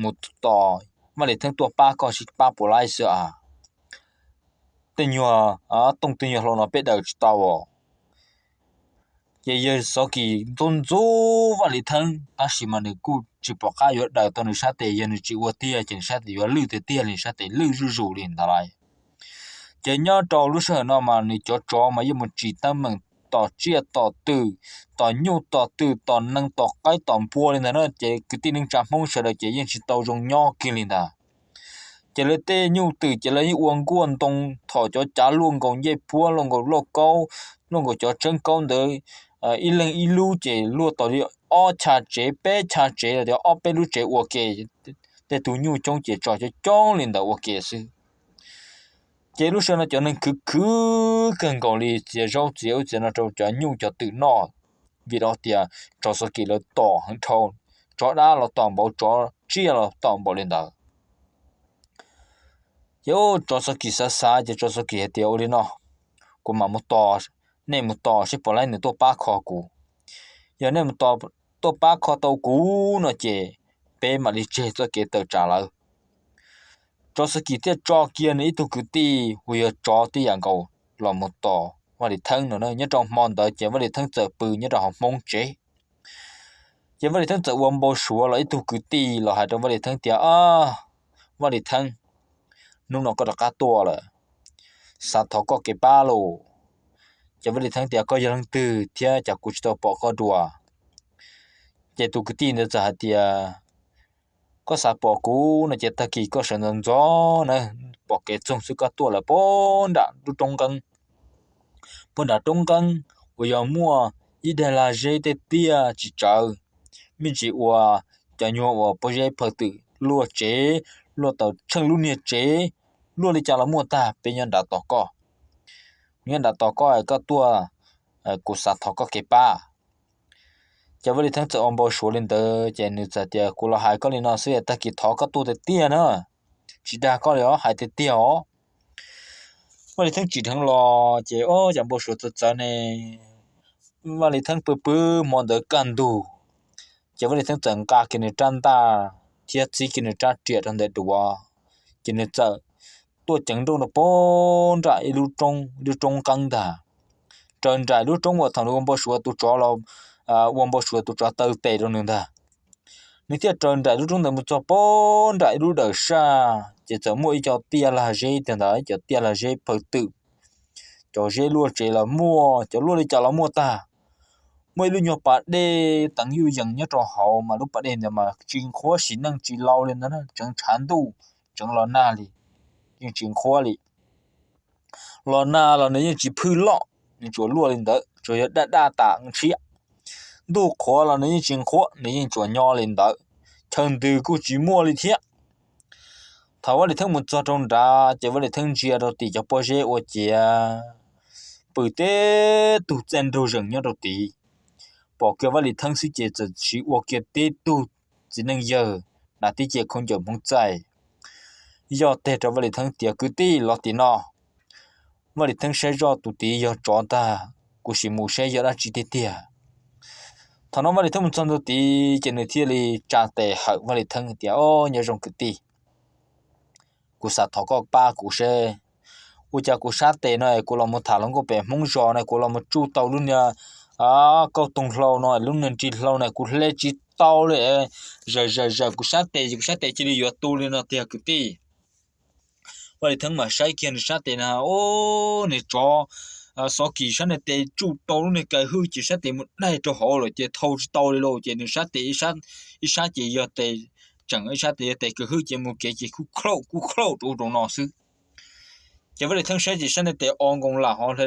mus tos Vaj Lis Theeb tuaj pab koj seb pab puas laib xwb a. Tej nyuag tooj tej nyuag hlau no peb daws tsis tau os. Ces yawg Xov Kis ntxub ntxub Vaj Lis Theeb tab sis mas nws kuj tsis pom qab yuav daws tau nws sab tes, yog nws tsis ua tiag ces nws sab tes yuav lwj tiag tiag li, sab tes lwj zuj zus li ntawd lauj. Ces nyob rau lub sij hawm no mas nws cov tsov mas yeej mus tsim teeb meem tom tsiaj tom twm, tom nyuj tom twm, tom nees tom qaib tom npua li ntawd na, ces kwv tij neej tsa Hmoob sawv daws ces yeej tsis tau zoo nyob kiag li ntag. Ces lawv tej nyuj twm ces lawv yeej ua nkuaj ntoo, thaum cov cav luaj nkaus ncej puab, luaj nkaus lauj kaub, luaj nkaus cov tseeb kaub ntawd, ib leeg ib lub ces luaj tau li ob chav tsev peb chav tsev los tias ob peb lub tsev ua ke. Tej tus nyuj coob ces tso coob coob li ntawd ua ke xwb. Ces lub sij hawm no cov neeg khwv khwv kawg nkaus li txiav zaub txiav ub txiav no rau cov nyuj cov twm noj, vim rau tias tsov Xov Kis lawv tom heev dhau, tsov dab los tom npaum, tsov tsiaj los tom npaum li ntawd. Ces tsov Xov Kis xav xav ces tsov Xov Kis hais tias, Ua li no, kuv mam mus tos, nej mus tos seb puas laib nws tuaj pab kho kuv. Yog nej mus tos tuaj pab kho tau kuv no ces peb mam li tseg txoj kev tawm tsam lawm. Tsov Xov Kis thiaj tso kiag nws ib tug kwv tij uas yog tsov tib yam nkaus los mus tos Vaj Lis Theeb no. Nyob rau hmo ntawd ces Vaj Lis Theeb txawm pw nyob rau hauv Hmoob tsev. Ces Vaj Lis Theeb txawm ua npau suav los ib tug kwv tij los hais rau Vaj Lis Theeb tias, Vaj Lis Theeb, hnub no koj rov qab tuaj lawm. xav thov koj kev pab lauj. Ces Vaj Lis Theeb tias, koj yog leej twg thiab cas kuv tsis tau pom koj dua? Ces tus kwv tij ntawd txawm hais tias, koj xav pom kuv no ces tag kis koj sawv ntxov ntxov na, pom kev txoog xwb koj tuaj lawm puag nram lub roob nqeeb, puag nram roob nqeeb uas yog muaj ib daim lag zeb tej tiaj tsis tsawv, me ntsis ua cov nyuag uas pob zeb phaw twm luaj tsev, luaj tau tsheej lub niag tsev, luaj li cas los muaj tag, peb nyob nrad tos koj. Nyob nrad tos koj, koj tuaj, kuv xav thov koj kev pab. Ces Vaj Lis Theeb txawm ua npau suav li ntawd ces nws txawm tias, kuv los hais koj li no xwb, tag kis thov koj tuaj tiag tiag na, tsis dag koj li os, hais tiag tiag os. Vaj Lis Theeb tsim dheev los ces, o, cas npau suav txawv txawv ne. Vaj Lis Theeb pw pw hmo ntawd kaj ntug, ces Vaj Lis Theeb txawm nqa kiag nws rab ntaj thiab txib kiag nws rab riam rau ntawm duav, ces nws txawm tuaj ceev nrooj rau puag nram ib lub roob, ib lub roob nqeeb ntag, raws nraim lub roob uas thaum nws ua npau suav tus tsov los, ua npau suav tus tsov taw tes rau nws ntag. Nws thiaj raws nraim lub roob ntawd mus txog puag nram ib lub dawm saj, ces txawm muaj ib co tiaj lag zeb tiag ntawd, ib co tiaj lag zeb phaw twm, cov zeb luaj tsev los muaj, cov luaj li cas los muaj tag. Muaj ib lub nyuag pas dej teev yuj yees nyob rau hauv, mas lub pas dej ntawd mas tsis nqhuab, sim neej tsis laus li ntawd, tseev tshav ntuj tseev los nag li, yeej tsis nqhuab li. Los nag los nws yeej tsis phwj loj, nws tsuas luaj li ntawd, tsuas yog daj daj tas ntshiab. Ntuj qhuav los nws yeej tsis nqhuab, nws yeej tsuas nyob li ntawd, chaw ntws kuj tsis muaj li thiab. Thaum Vaj Lis Theeb mus txog rau nrad ces Vaj Lis Theeb ntsia rau tim cov pob zeb ua ciav pw teb tug txaij nraug zees nyob rau tid. Pom kiag Vaj Lis Theeb xwb ces txawm siv ua kiag tib tug txiv neej yawg hnav tib ce khaub ncaws Hmoob txaij, yoj teg rau Vaj Lis Theeb tias, kwv tij, los tim no. Vaj Lis Theeb saib zoj tus tid yog tsov ntag, kuv sim mus saib yog dab tsi tiag tiag. Thaum no Vaj Lis Theeb mus txog ntua tid ces nws thiaj li tsa tes hawm Vaj Lis Theeb tias, o, nyob zoo kwv tij, kuv xav thov koj pab kuv seb, ua cas kuv sab tes no kuv los mus tham hluas nkauj pem Hmoob zos no, kuv los mus tsuj tau lub niag kauj toog hlau no, lub niag nrig hlau no kuv hle tsis tau li. Zawm zawm zawm kuv sab tes, kuv sab tes cia li yuav tu li no tiag kwv tij. Vaj Lis Theeb mas saib kiag nws sab tes na, o, niag tsov Xov Kis sab niag tes tsuj tau lub niag kaw hwj ces sab tes mus daig rau hauv lawm ces thau tsis tau li lauj. Ces nws sab tes ib sab ces yog tes tseem, ib sab tes yog tes kaw hwj ces mus kev ces kuj khaum kuj khaum rau ub rau no xwb. Ces Vaj Lis Theeb saib ces sab niag tes o nkoos lam ho hle,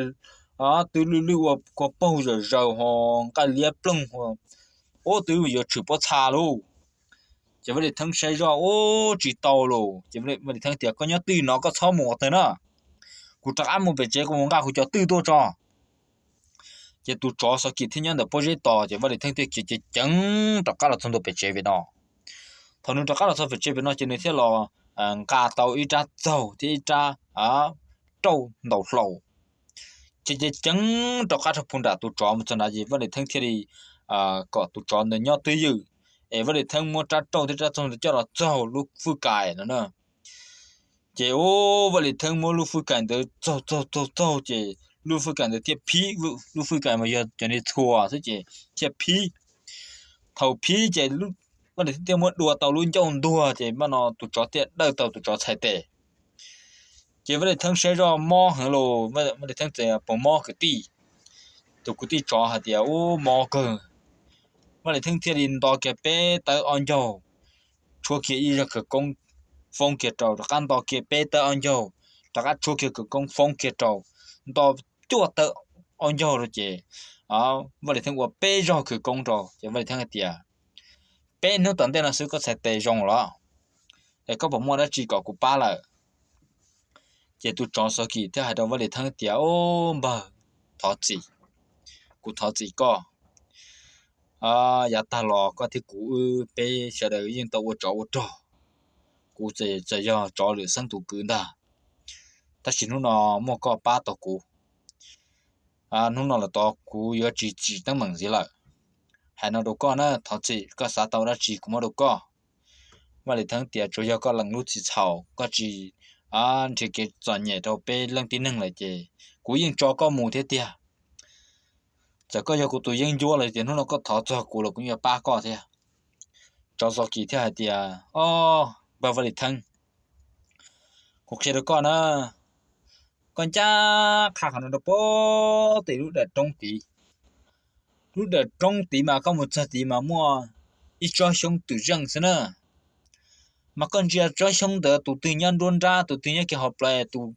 twb lwj lwj ua kua paug zawm zaws ho nqaij liab ploog, ub, twb yuav tshwm pob txha lauj. Ces Vaj Lis Theeb saib zoj, ub, tsis tau lauj. Ces Vaj Lis Theeb tias, koj nyob twj ywm no koj txhob mus qhov twg na, kuv rov qab mus pem tsev kuv mus nqa kuv cov twj tuaj tso. Ces tus tsov Xov Kis thiaj nyob ntawm pob zeb tos, ces Vaj Lis Theeb thiaj khiav ceev ceev rov qab los txog ntua pem tsev pem no. Thaum nws rov qab los txog pem tsev pem no ces nws thiaj los nqa tau ib rab txaug thiab ib rab rauj ntaus hlau. Ces ceev ceev rov qab rau puag nram tus tsov mus txog nrad ces Vaj Lis Theeb thiaj li kom tus tsov ntawd nyob twj ywm, es Vaj Lis Theeb muab rab rauj thiab rab txaug ntawd coj los txaug lub fwj kais no na. Ces ub, Vaj Lis Theeb muab lub fwj kais ntawd txaug txaug txaug txaug ces lub fwj kais ntawd thiaj phib, lub fwj kais mas yog cov niag txhuas xwb ces thiaj phib. Thaum phib ces Vaj Lis Theeb thiaj muab dua tau lub ncauj ntuag ces npaj no tus tsov thiaj dawj tau tus tsov txhais tes. Ces Vaj Lis Theeb saib zoj mob heev lauj, Vaj Lis Theeb txawm, puas mob kwv tij? Tus kwv tij tsov hais tias, ub, mob kawg. Vaj Lis Theeb thiaj li nto kiag peb tawb ob ncaug, tshuab kiag ib zaj khawv koob foob kiag rau, rov qab nto kiag peb tawb ob ncaug, rov qab tshuab kiag khawv koob foob kiag rau, nto cuaj tawb ob ncaug rau ces Vaj Lis Theeb ua peb zaj khawv koob rau ces Vaj Lis Theeb hais tias, peb hnub tom ntej no xwb koj txhais tes zoo los, es koj puas muaj dab tsi kom kuv pab lawm? Ces tus tsov Xov Kis thiaj hais rau Vaj Lis Theeb tias, ub, npawg, thov txim, kuv thov txim koj. Yav tag los koj thiab kuv wb peb sawv daws yeej tau ua tsov ua rog, kuv txawm yog tsov lwm xeeb tus kwv ntag, tab sis hnub no muaj koj pab tau kuv, hnub no lawm tod kuv yuav tsis tsim teeb meem ntxiv lawm. Hais no rau koj na, thov txim, koj xav tau dab tsi kuv muab rau koj. Vaj Lis Theeb tias, tsuas yog koj lees lub txim txhaum, koj tsis nrhiav kev txom nyem rau peb leej tib neeg lawm ces kuv yeej tso koj mus thiab tiag. Txawm koj yog kuv tus yeeb ncuab los ces hnub no koj thov txog kuv los kuv yuav pab koj thiab. Tsov Xov Kis thiaj hais tias, o, npawg Vaj Lis Theeb, kuv qhia rau koj na, Koj ncaj qha qhov no rau pem tim lub dawm roob tid. Lub dawm roob tid mas koj mus txog tid mas muaj ib tsob xyoob twm zeej xwb na. Mas koj ntsia tsob xyoob ntawd tus twg nyob nruab nrab, tus twg nyob kiag hauv plawv, tus,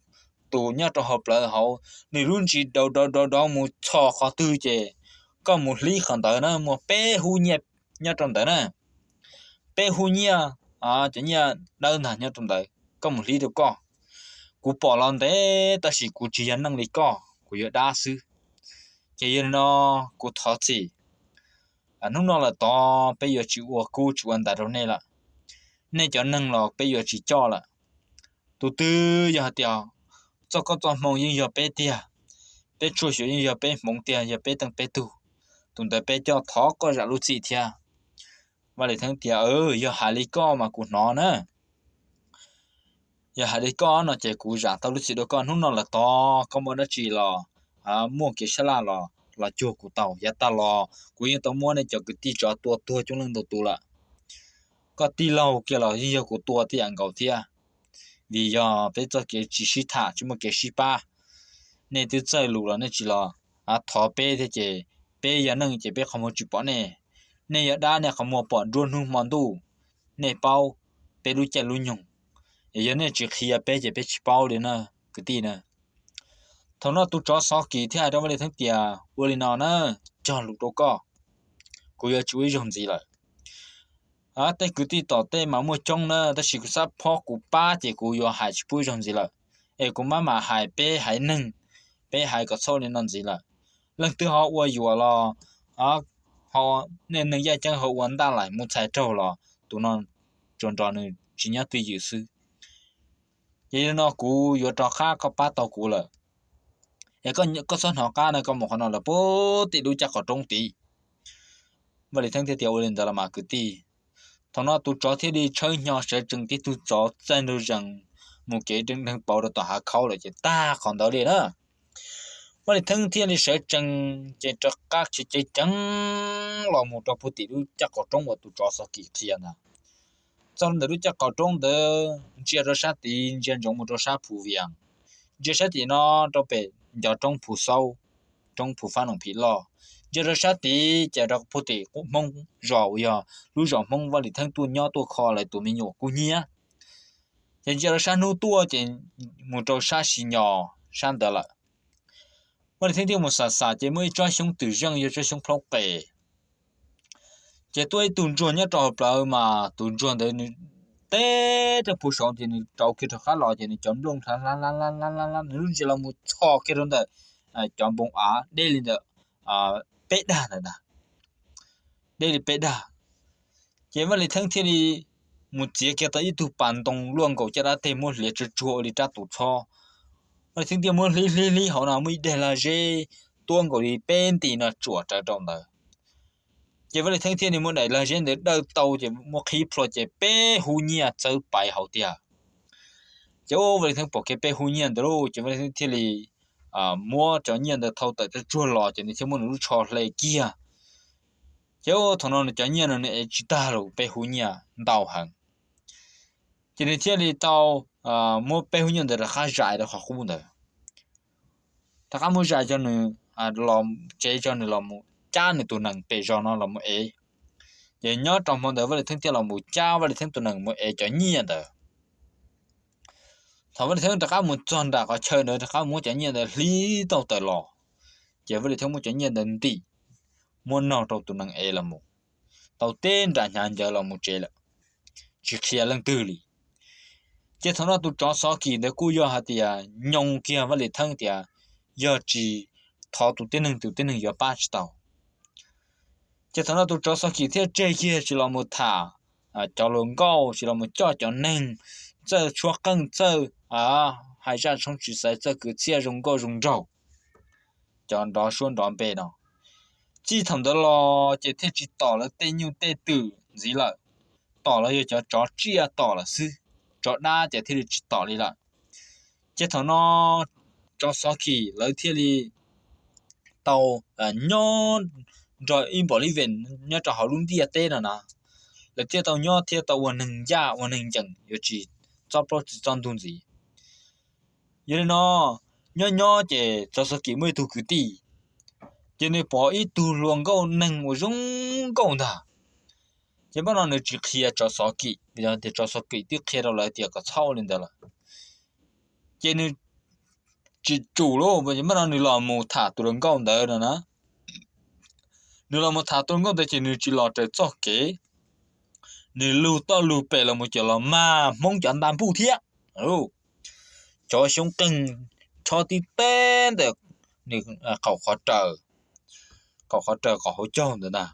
tus nyob rau hauv plawv hauv, nws lub ntsis dov dov dov dov mus txhos qhov twg ces koj mus hlib qhov ntawd na, muaj peb hub nyiaj nyob rau ntawd na. Peb hub nyiaj, cov nyiaj dawb ntag nyob rau ntawd, koj mus hlib rau koj. Kuv pom los ntev tab sis kuv tsis yog neeg li koj, kuv yog dab xwb. Ces yog li no kuv thov txim. Hnub no lawm tod peb yuav tsis ua kub tsis ua ntais rau nej lawm. Nej cov neeg los peb yuav tsis coj lawm. Tus twg yog hais tias txoj koob txoj hmoo yeej yog peb tiag, peb tshuaj xyuas yeej yog peb hmoov tiag, yog peb teej peb tug, tus ntawd peb coj, thov koj zam lub txim thiab. Vaj Lis Theeb tias, Yog hais li koj mas kuv hnov na. Yog hais li koj no ces kuv zam tau lub txim rau koj. Hnub no lawm tod koj muaj dab tsi los muaj kev sab laj los, los cuag kuv tau. Yav tag los kuv yeej tau muab nej cov kwv tij tsov tua tuag coob leej ntau tus lawm. Koj tij laug kiag los yeej yog kuv tua tij yam nkaus thiab. Vim yog peb txoj kev tsis sib tham, tsis muaj kev sib pab. Nej twb txawj lus los nej tsis los thov peb thiab ces peb yog neeg ces peb qhov muag tsis pom nej. Nej yog dab nej qhov muag pom nruab hnub hmo ntuj. Nej paub peb lub caij lub nyoog, es yog nej tsis qhia peb ces peb tsis paub li na, kwv tij na. Thaum no tus tsov Xov Kis thiaj hais rau Vaj Lis Theeb tias, Ua li no na, cog lus rau koj, kuv yuav tsis ua ib zaug ntxiv lawm. Tej kwv tij tom tej mas muaj coob na, tab sis kuv xav phob kuv pab ces kuv yuav hais tsis pub ib zaug ntxiv lawm. Es kuv maj mam hais peb haiv neeg, peb hais kom txhob li no ntxiv lawm. Leej twg ho ua yuam los, ho nej neeg yaj ceeb ho ua ntaj laim mus txhais raug los tus no tsuas nrog nws tsis nyob twj ywm xwb. Ces li no kuv yuav rov qab koj pab tau kuv lawm. Es koj txhob hnov qab no, koj mus qhov no lawm puag tim lub caj qhov roob tid. Vaj Lis Theeb thiaj tias, Ua li ntawd los mas kwv tij. Thaum no tus tsov thiaj li tshawb hnyo sawv tsees tib tug tsov txaij nraug zees mus kev deeg deeg pauv rau tom hav khaub lawm ces tag qhov ntawd li na. Vaj Lis Theeb thiaj li sawv tsees ces rov qab khiav ceev ceev los mus rau puag tim lub caj qhov roob uas tus tsov Xov Kis qhia ntag. Txog ntawm lub caj qhov roob ntawd ntsia rau sab tid ntsia ntsoov mus rau sab Phu Vias, ntsia sab tim no rau pem ncov roob Phu Xaub, roob Phu Fab Noom Phim Loj. Ntsia rau sab tid ces rau puag tim Hmoob zos uas yog lub zos Hmoob Vaj Lis Theeb tuaj nyob tuaj kho lawv tus me nyuam kub hnyiab. Ces ntsia rau sab hnub tuaj ces mus rau sab Si Nyos sab ntawd lawm. Vaj Lis Theeb thiaj mus xam xam ces muaj ib tsob xyoob twm zeej yog tsob xyoob plaub qes. Ces tuaj ib tug ntsuag nyob rau hauv plawv mas tus ntsuag ntawd nws teb rau puag saud ces nws rauv kiag rov qab los ces nws cov nplooj hlab hlab hlab hlab hlab, nws lub ntsis los mus txhos kiag rau ntawm cov npoo av deb li ntawm peb dag ntawd ntag, deb li peb dag. Ces Vaj Lis Theeb thiaj li mus txiav kiag tau ib tug pas ntoo luaj nkaus caj dab teg muab hliav tsuag tsuag ua li rab tus tshob. Vaj Lis Theeb thiaj muab hlib hlib hlib hauv no muaj ib daim lag zeb tuab nkaus li peb nti no tsuam rawv rau ntawd. Ces Vaj Lis Theeb thiaj li muab daim lag zeb ntawd dawj tau ces muab qhib plho ces peb hub nyiaj txawb paiv hauv tiag. Ces Vaj Lis Theeb pom kiag peb hub nyiaj ntawd lauj, ces Vaj Lis Theeb thiaj li muab cov nyiaj ntawd thau tawm tsuag tsuag los ces nws thiaj muab nws lub tsho hle kiag. Ces thaum no nws cov nyiaj no nws ev tsis tag los peb hub nyiaj ntau heev. Ces nws thiaj li tau muab peb hub nyiaj ntawd rov qab zais rau qhov qub ntawd, rov qab muab zais tso nws los tsev tso nws los mus cab nws tus nees pem zos no los mus ev. Ces nyob rau hmo ntawd Vaj Lis Theeb thiaj los mus cab Vaj Lis Theeb tus nees mus ev cov nyiaj ntawd. Thaum Vaj Lis Theeb rov qab mus txog nram qhov chaw ntawd rov qab muab cov nyiaj ntawd hlib tau tawm los, ces Vaj Lis Theeb muab cov nyiaj ntawd ntim, muab nog rau tus nees ev los mus, tau teb nram hnyav ncawv los mus tsev lawm, tsis qhia leej twg li. Ces thaum no tus tsov Xov Kis ntawd kuj yog hais tias nyoo kiag Vaj Lis Theeb tias yog tsis thov tus tib neeg tus tib neeg yuav pab tsis tau. Ces thaum no tus tsov Xov Kis thiaj tseg kiag tsis los mus tham cov hluas nkauj, tsis los mus coj cov neeg, txawj tshuab qeej, txawj hais zaj tshoob tsis xaiv, txawj kwv txhiaj zoo nkauj zoo nraug, cov nrov suab nrov npe no. Txij thaum ntawd los ces thiaj tsis tom lawv tej nyuj tej twm ntxiv lawm, tom los yog cov tsov tsiaj tom lawm xwb, tsov dab ces thiaj li tsis tom li lawm. Ces thaum no tsov Xov Kis lawv thiaj li tau nyob nrog ib npaum li vem nyob rau hauv lub ntiaj teb no na, lawv thiaj tau nyob thiaj tau ua neeg ncaj ua neeg ncees yuav tsis txob plaub tsis txob ntug ntxiv. Yog li no, Nyob nyob ces Tsov Xov Kim muaj ib tug kwv tij, ces nws pom ib tug hluas nkauj neeg uas zoo nkauj ntag. Ces npaj no nws tsis qhia Tsov Xov Kim, tias Tsov Xov Kim twb qhia rau lawv tias kom txhob ua li ntawd lawm. Ces nws tsis tsum lauj, npaj no nws los mus tham tus hluas nkauj ntawd no na. Nws los mus tham tus hluas nkauj ntawd ces nws tsis los raws txoj kev, nws lug toj lug pem los mus ces los mag Hmoob cov nta npuj thiab. Cov xyoob qeeg tshob tib teb ntawm nws qaum qhov raws, qaum qhov raws qaum hauv caug ntawd ntag.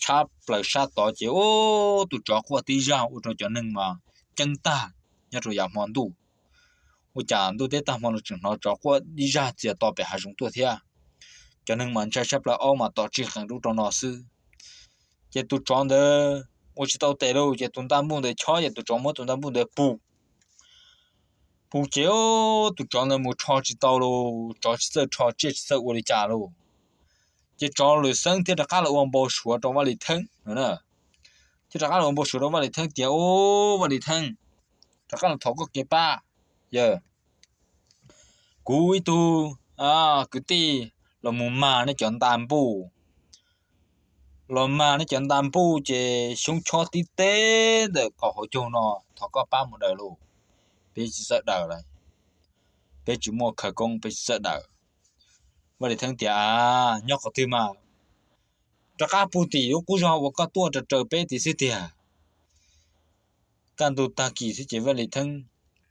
Tshab plaws sab tod ces ub, tus tsov quaj tib zaj ua rau cov neeg mas ceeb tag nyob rau yav hmo ntuj. Ua cas ntuj teb tag hmo no tseem hnov tsov quaj ib zaj txias to pem hav zoov tuaj thiab. Cov neeg mas ntshai tshaj plaws, aub mas tom tsij qees rau ub rau no xwb. Ces tus tsov ntawd ua tsis tau tes lauj, ces tus nta npuj ntawd chob, ces tus tsov muab tus nta npuj ntawd pus. Pus ces tus tsov ntawd mus rho tsis tau lauj, tsov tsis txawj rho tsiaj tsis txawj ua li cas lauj. Ces tsov lwm xeeb thiaj rov qab los ua npau suav rau Vaj Lis Theeb no. Thiaj rov qab los ua npau suav rau Vaj Lis Theeb tias, Ub, Vaj Lis Theeb, rov qab los thov koj kev pab, yawg. Kuv ib tug kwv tij los mus mag nej cov nta npuj, los mag nej cov nta npuj ces xyoob chob tib teb ntawm qaum hauv caug no, thov koj pab mus daws lauj. Peb tsis txawj daws lawm, peb tsis muaj khawv koob, peb tsis txawj daws. Vaj Lis Theeb tias, A, nyob qhov twg mas? Rov qab pug tim lub qub zog uas koj tuaj raws raws peb tim xwb tiag. Kaj ntug tag kis xwb ces Vaj Lis Theeb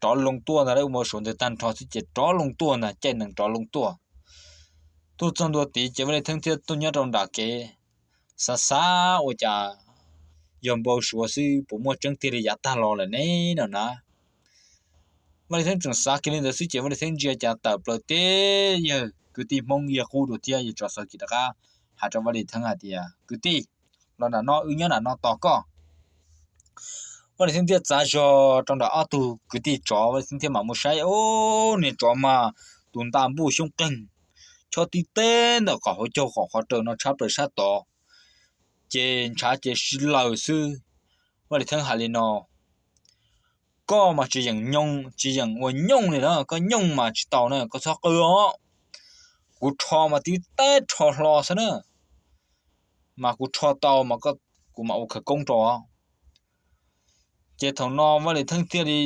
rov loo tuaj ntag, lawv ua npau suav ntawd tag nrho xwb ces rov loo tuaj ntag, caij nees rov loo tuaj. Tuaj txog ntua tid ces Vaj Lis Theeb thiaj tuaj nyob rau nram kev, xav xav ua cas yog npau suav xwb puas muaj tseeb tiag li yav tag los lawm ne no na. Vaj Lis Theeb tseem xav kiag li ntawd xwb ces Vaj Lis Theeb ntsia cas tawm plaws teb yawg kwv tij Hmoob Yias Qub dua thiab, yawg Tsov Xov Kim rov qab hais rau Vaj Lis Theeb hais tias, Kwv tij, los nram no, wb nyob nram no tos koj. Vaj Lis Theeb thiaj txav zog rau nram ob tug kwv tij tsov, Vaj Lis Theeb thiaj mam mus saib, ub, niag tsov mas tus nta npuj xyoob qeeg chob tib teb ntawm qaum hauv caug qaum qhov raws no tshab plaws sab tod, ces ntshav ces si laws xwb. Vaj Lis Theeb hais li no, Koj mas tsis yeem nyooj, tsis yeem ua nyooj li na, koj nyooj mas tsis tau na, koj txhob qw os. Kuv rho mas tib teb rho hlo xwb na, mas kuv rho tau mas kuv mam ua khawv koob rau. Ces thaum no Vaj Lis Theeb thiaj li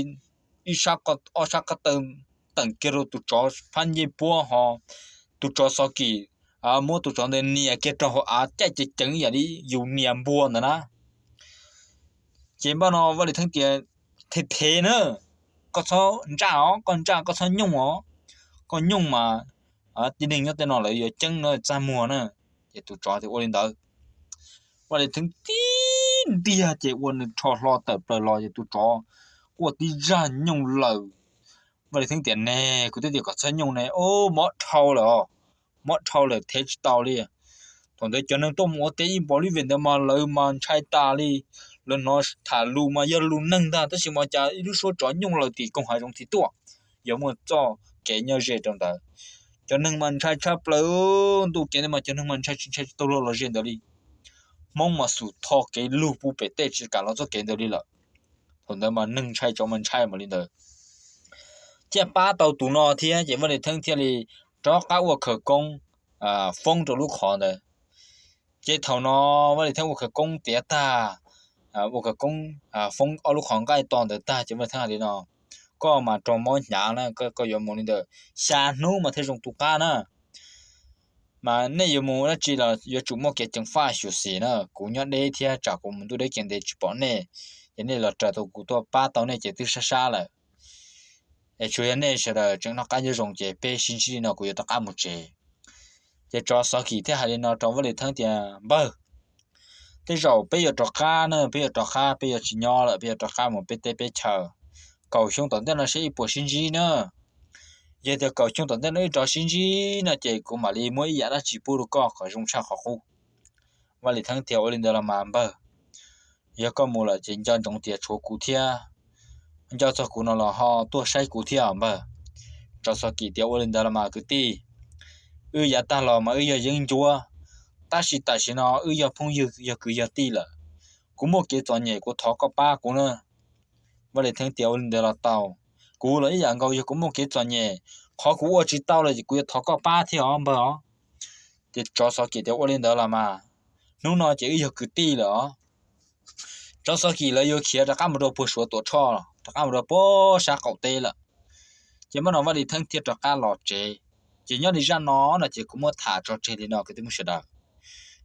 ib sab, ob sab ko taw teem kiag rau tus tsov phab ncej puab ho, tus tsov Xov Kim muab tus tsov ntawd nias kiag rau hauv av caij ceev ceev ib yam li yus nias npua ntawd na. Ces npaj no Vaj Lis Theeb tias, Them them na, koj txhob ntsaj os, koj ntsaj koj txhob nyooj os, koj nyooj mas tib neeg nyob tej no lawv yuav ceeb no txaj muag na. Ces tus tsov tias ua li ntawd. Vaj Lis Theeb tib ntiag ces ua nws rho hlo tawm plaws los ces tus tsov quaj tib zaj nyooj lawm. Vaj Lis Theeb tias, Ne, kuv twb tias kom txhob nyooj ne, mob dhau lawm os, mob dhau lawm them tsis tau li. Thaum ntawd cov neeg tuaj mus ua teb ib npos li vim ntawd mas lawv mas ntshai tas li. Lawv hnov tham lus mas yog lus neeg ntag tab sis mas cas ib lub suab tsov nyooj lawm tim koog hav zoov tim tuaj, yog muaj txoj kev nyob ze rau ntawd. Cov neeg mas ntshai tshaj plaws, ntuj kev ntawd mas cov neeg mas ntshai tsis ntshai tsis tau luag los ze ntawd li. Hmoob mas xum tho kev lug pub pem tej tsis kam los txoj kev ntawd li lawm. Thaum ntawd mas neeg ntshai tsov mas ntshai mas li ntawd. Thiaj pab tau tus no thiab ces Vaj Lis Theeb thiaj li rov qab ua khawv koob foob rau lub qhov ntawd. Ces thaum no Vaj Lis Theeb ua khawv koob tiav tag, ua khawv koob foob ob lub qhov nqaij to ntawd tag ces Vaj Lis Theeb hais li no, Koj mas raug mob hnyav na, koj yuav mus li ntawm xya hnub mas thiaj zoo tu qab na. Mas nej yuav mus dab tsi los yuav tsum muaj kev ceev faj xyuam xim na, kuv nyob deb thiab tsam kuv mus ntuj deb kev ntev tsis pom nej, ces nej los raws tau kuv tuaj pab tau nej ces twb sab sab lawm. Es tsuas yog nej sawv daws tseem noj qab nyob zoo ces peb sib ntsib li no, kuv yuav rov qab mus tsev. Ces tsov Xov Kim thiaj hais li no rau Vaj Lis Theeb tias, Npawg, tej zaum peb yuav rov qab na, peb yuav rov qab, peb yuav tsis nyob lawm, peb yuav rov qab mus peb teb peb chaw. Kaum xyoo tom ntej no seb ib puas sib ntsib na. Yog tias kaum xyoo tom ntej no wb rov sib ntsib no ces kuv mam li muab ib yam dab tsi pub rau koj kom zoo tshaj qhov qub. Vaj Lis Theeb tias, Ua li ntawd los mas npawg, yog koj mus lawm ces nco ntsoov tias tshuav kuv thiab, nco txog kuv no los ho tuaj saib kuv thiab npawg. Tsov Xov Kim tias, Ua li ntawd los mas kwv tij, wb yav tag los mas wb yog yeeb ncuab, tab sis tam sim no wb yog phooj ywg yog kwv yog tij lawm. Kuv muaj kev txom nyem kuv thov koj pab kuv na. Vaj Lis Theeb tias, Ua li ntawd los tau, kuv los ib yam nkaus yog kuv muaj kev txom nyem, Qhov kuv ua tsis tau lawm ces kuv yuav thov koj pab thiab os npawg os. Ces tsov Xov Kim tias, Ua li ntawd los mas, hnub no ces wb yog kwv tij lawm os. Tsov Xov Kim lawv yuav khiav rov qab mus rau puag Suav Tuam Tshoj, rov qab mus rau puag sab qaum teb lawm. Ces mam no Vaj Lis Theeb thiaj rov qab los tsev. Ces nyob li zaj no no ces kuv muab tham tso tseg li no kwv tij Hmoob sawv daws.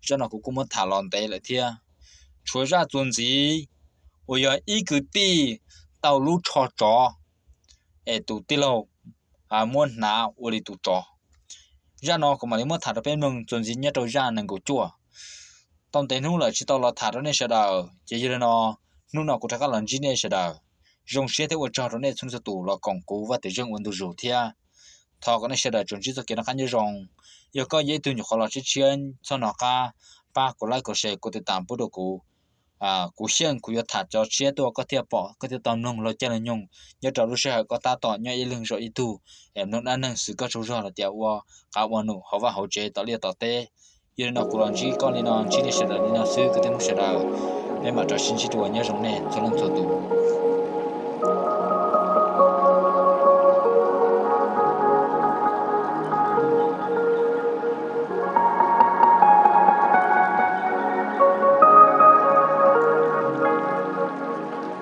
Zaj no kuv kuj muab tham los ntev lawm thiab. Tshuav zaj txuas ntxiv uas yog ib kwv tij tau lub tsho tsov es tus tij laug muab hnav ua li tus tsov. Zaj no kuv mam li muab tham rau peb mloog txuas ntxiv nyob rau zaj nees nkaum cuaj. Tau ntev hnub lawm tsis tau los tham rau nej sawv daws, ces yog li no, hnub no kuv rov qab los ntsib nej sawv daws. Zoo siab thiab ua tsaug rau nej txhua txhua tus los koom kuv Vaj Twm Zeej ua ntu zus thiab. Thov kom nej sawv daws tsuas ntsib txoj kev noj qab nyob zoo. Yog koj yog ib tug nyuam qhuav los tshiab tshiab txhob hnov qab pab kuv like, kuv share, kuv tiv tam pub rau kuv. Kuv xyeej kuv yuav tham cov tshiab tuaj koj thiaj pom, koj thiaj tau mloog los caij los nyoog nyob rau lub sij hawm koj tab tom nyob ib leeg zov ib tug es mloog dab neeg xwv koj tsaug zog los tias ua qab ua num hauv vaj hauv tsev tom liaj tom teb. Yog li no kuv los ntsib koj li no, ntsib nej sawv daws li no xwb kwv tij Hmoob sawv daws. Peb mam rov sib ntsib dua, nyob zoo nej txhua leej txhua tus.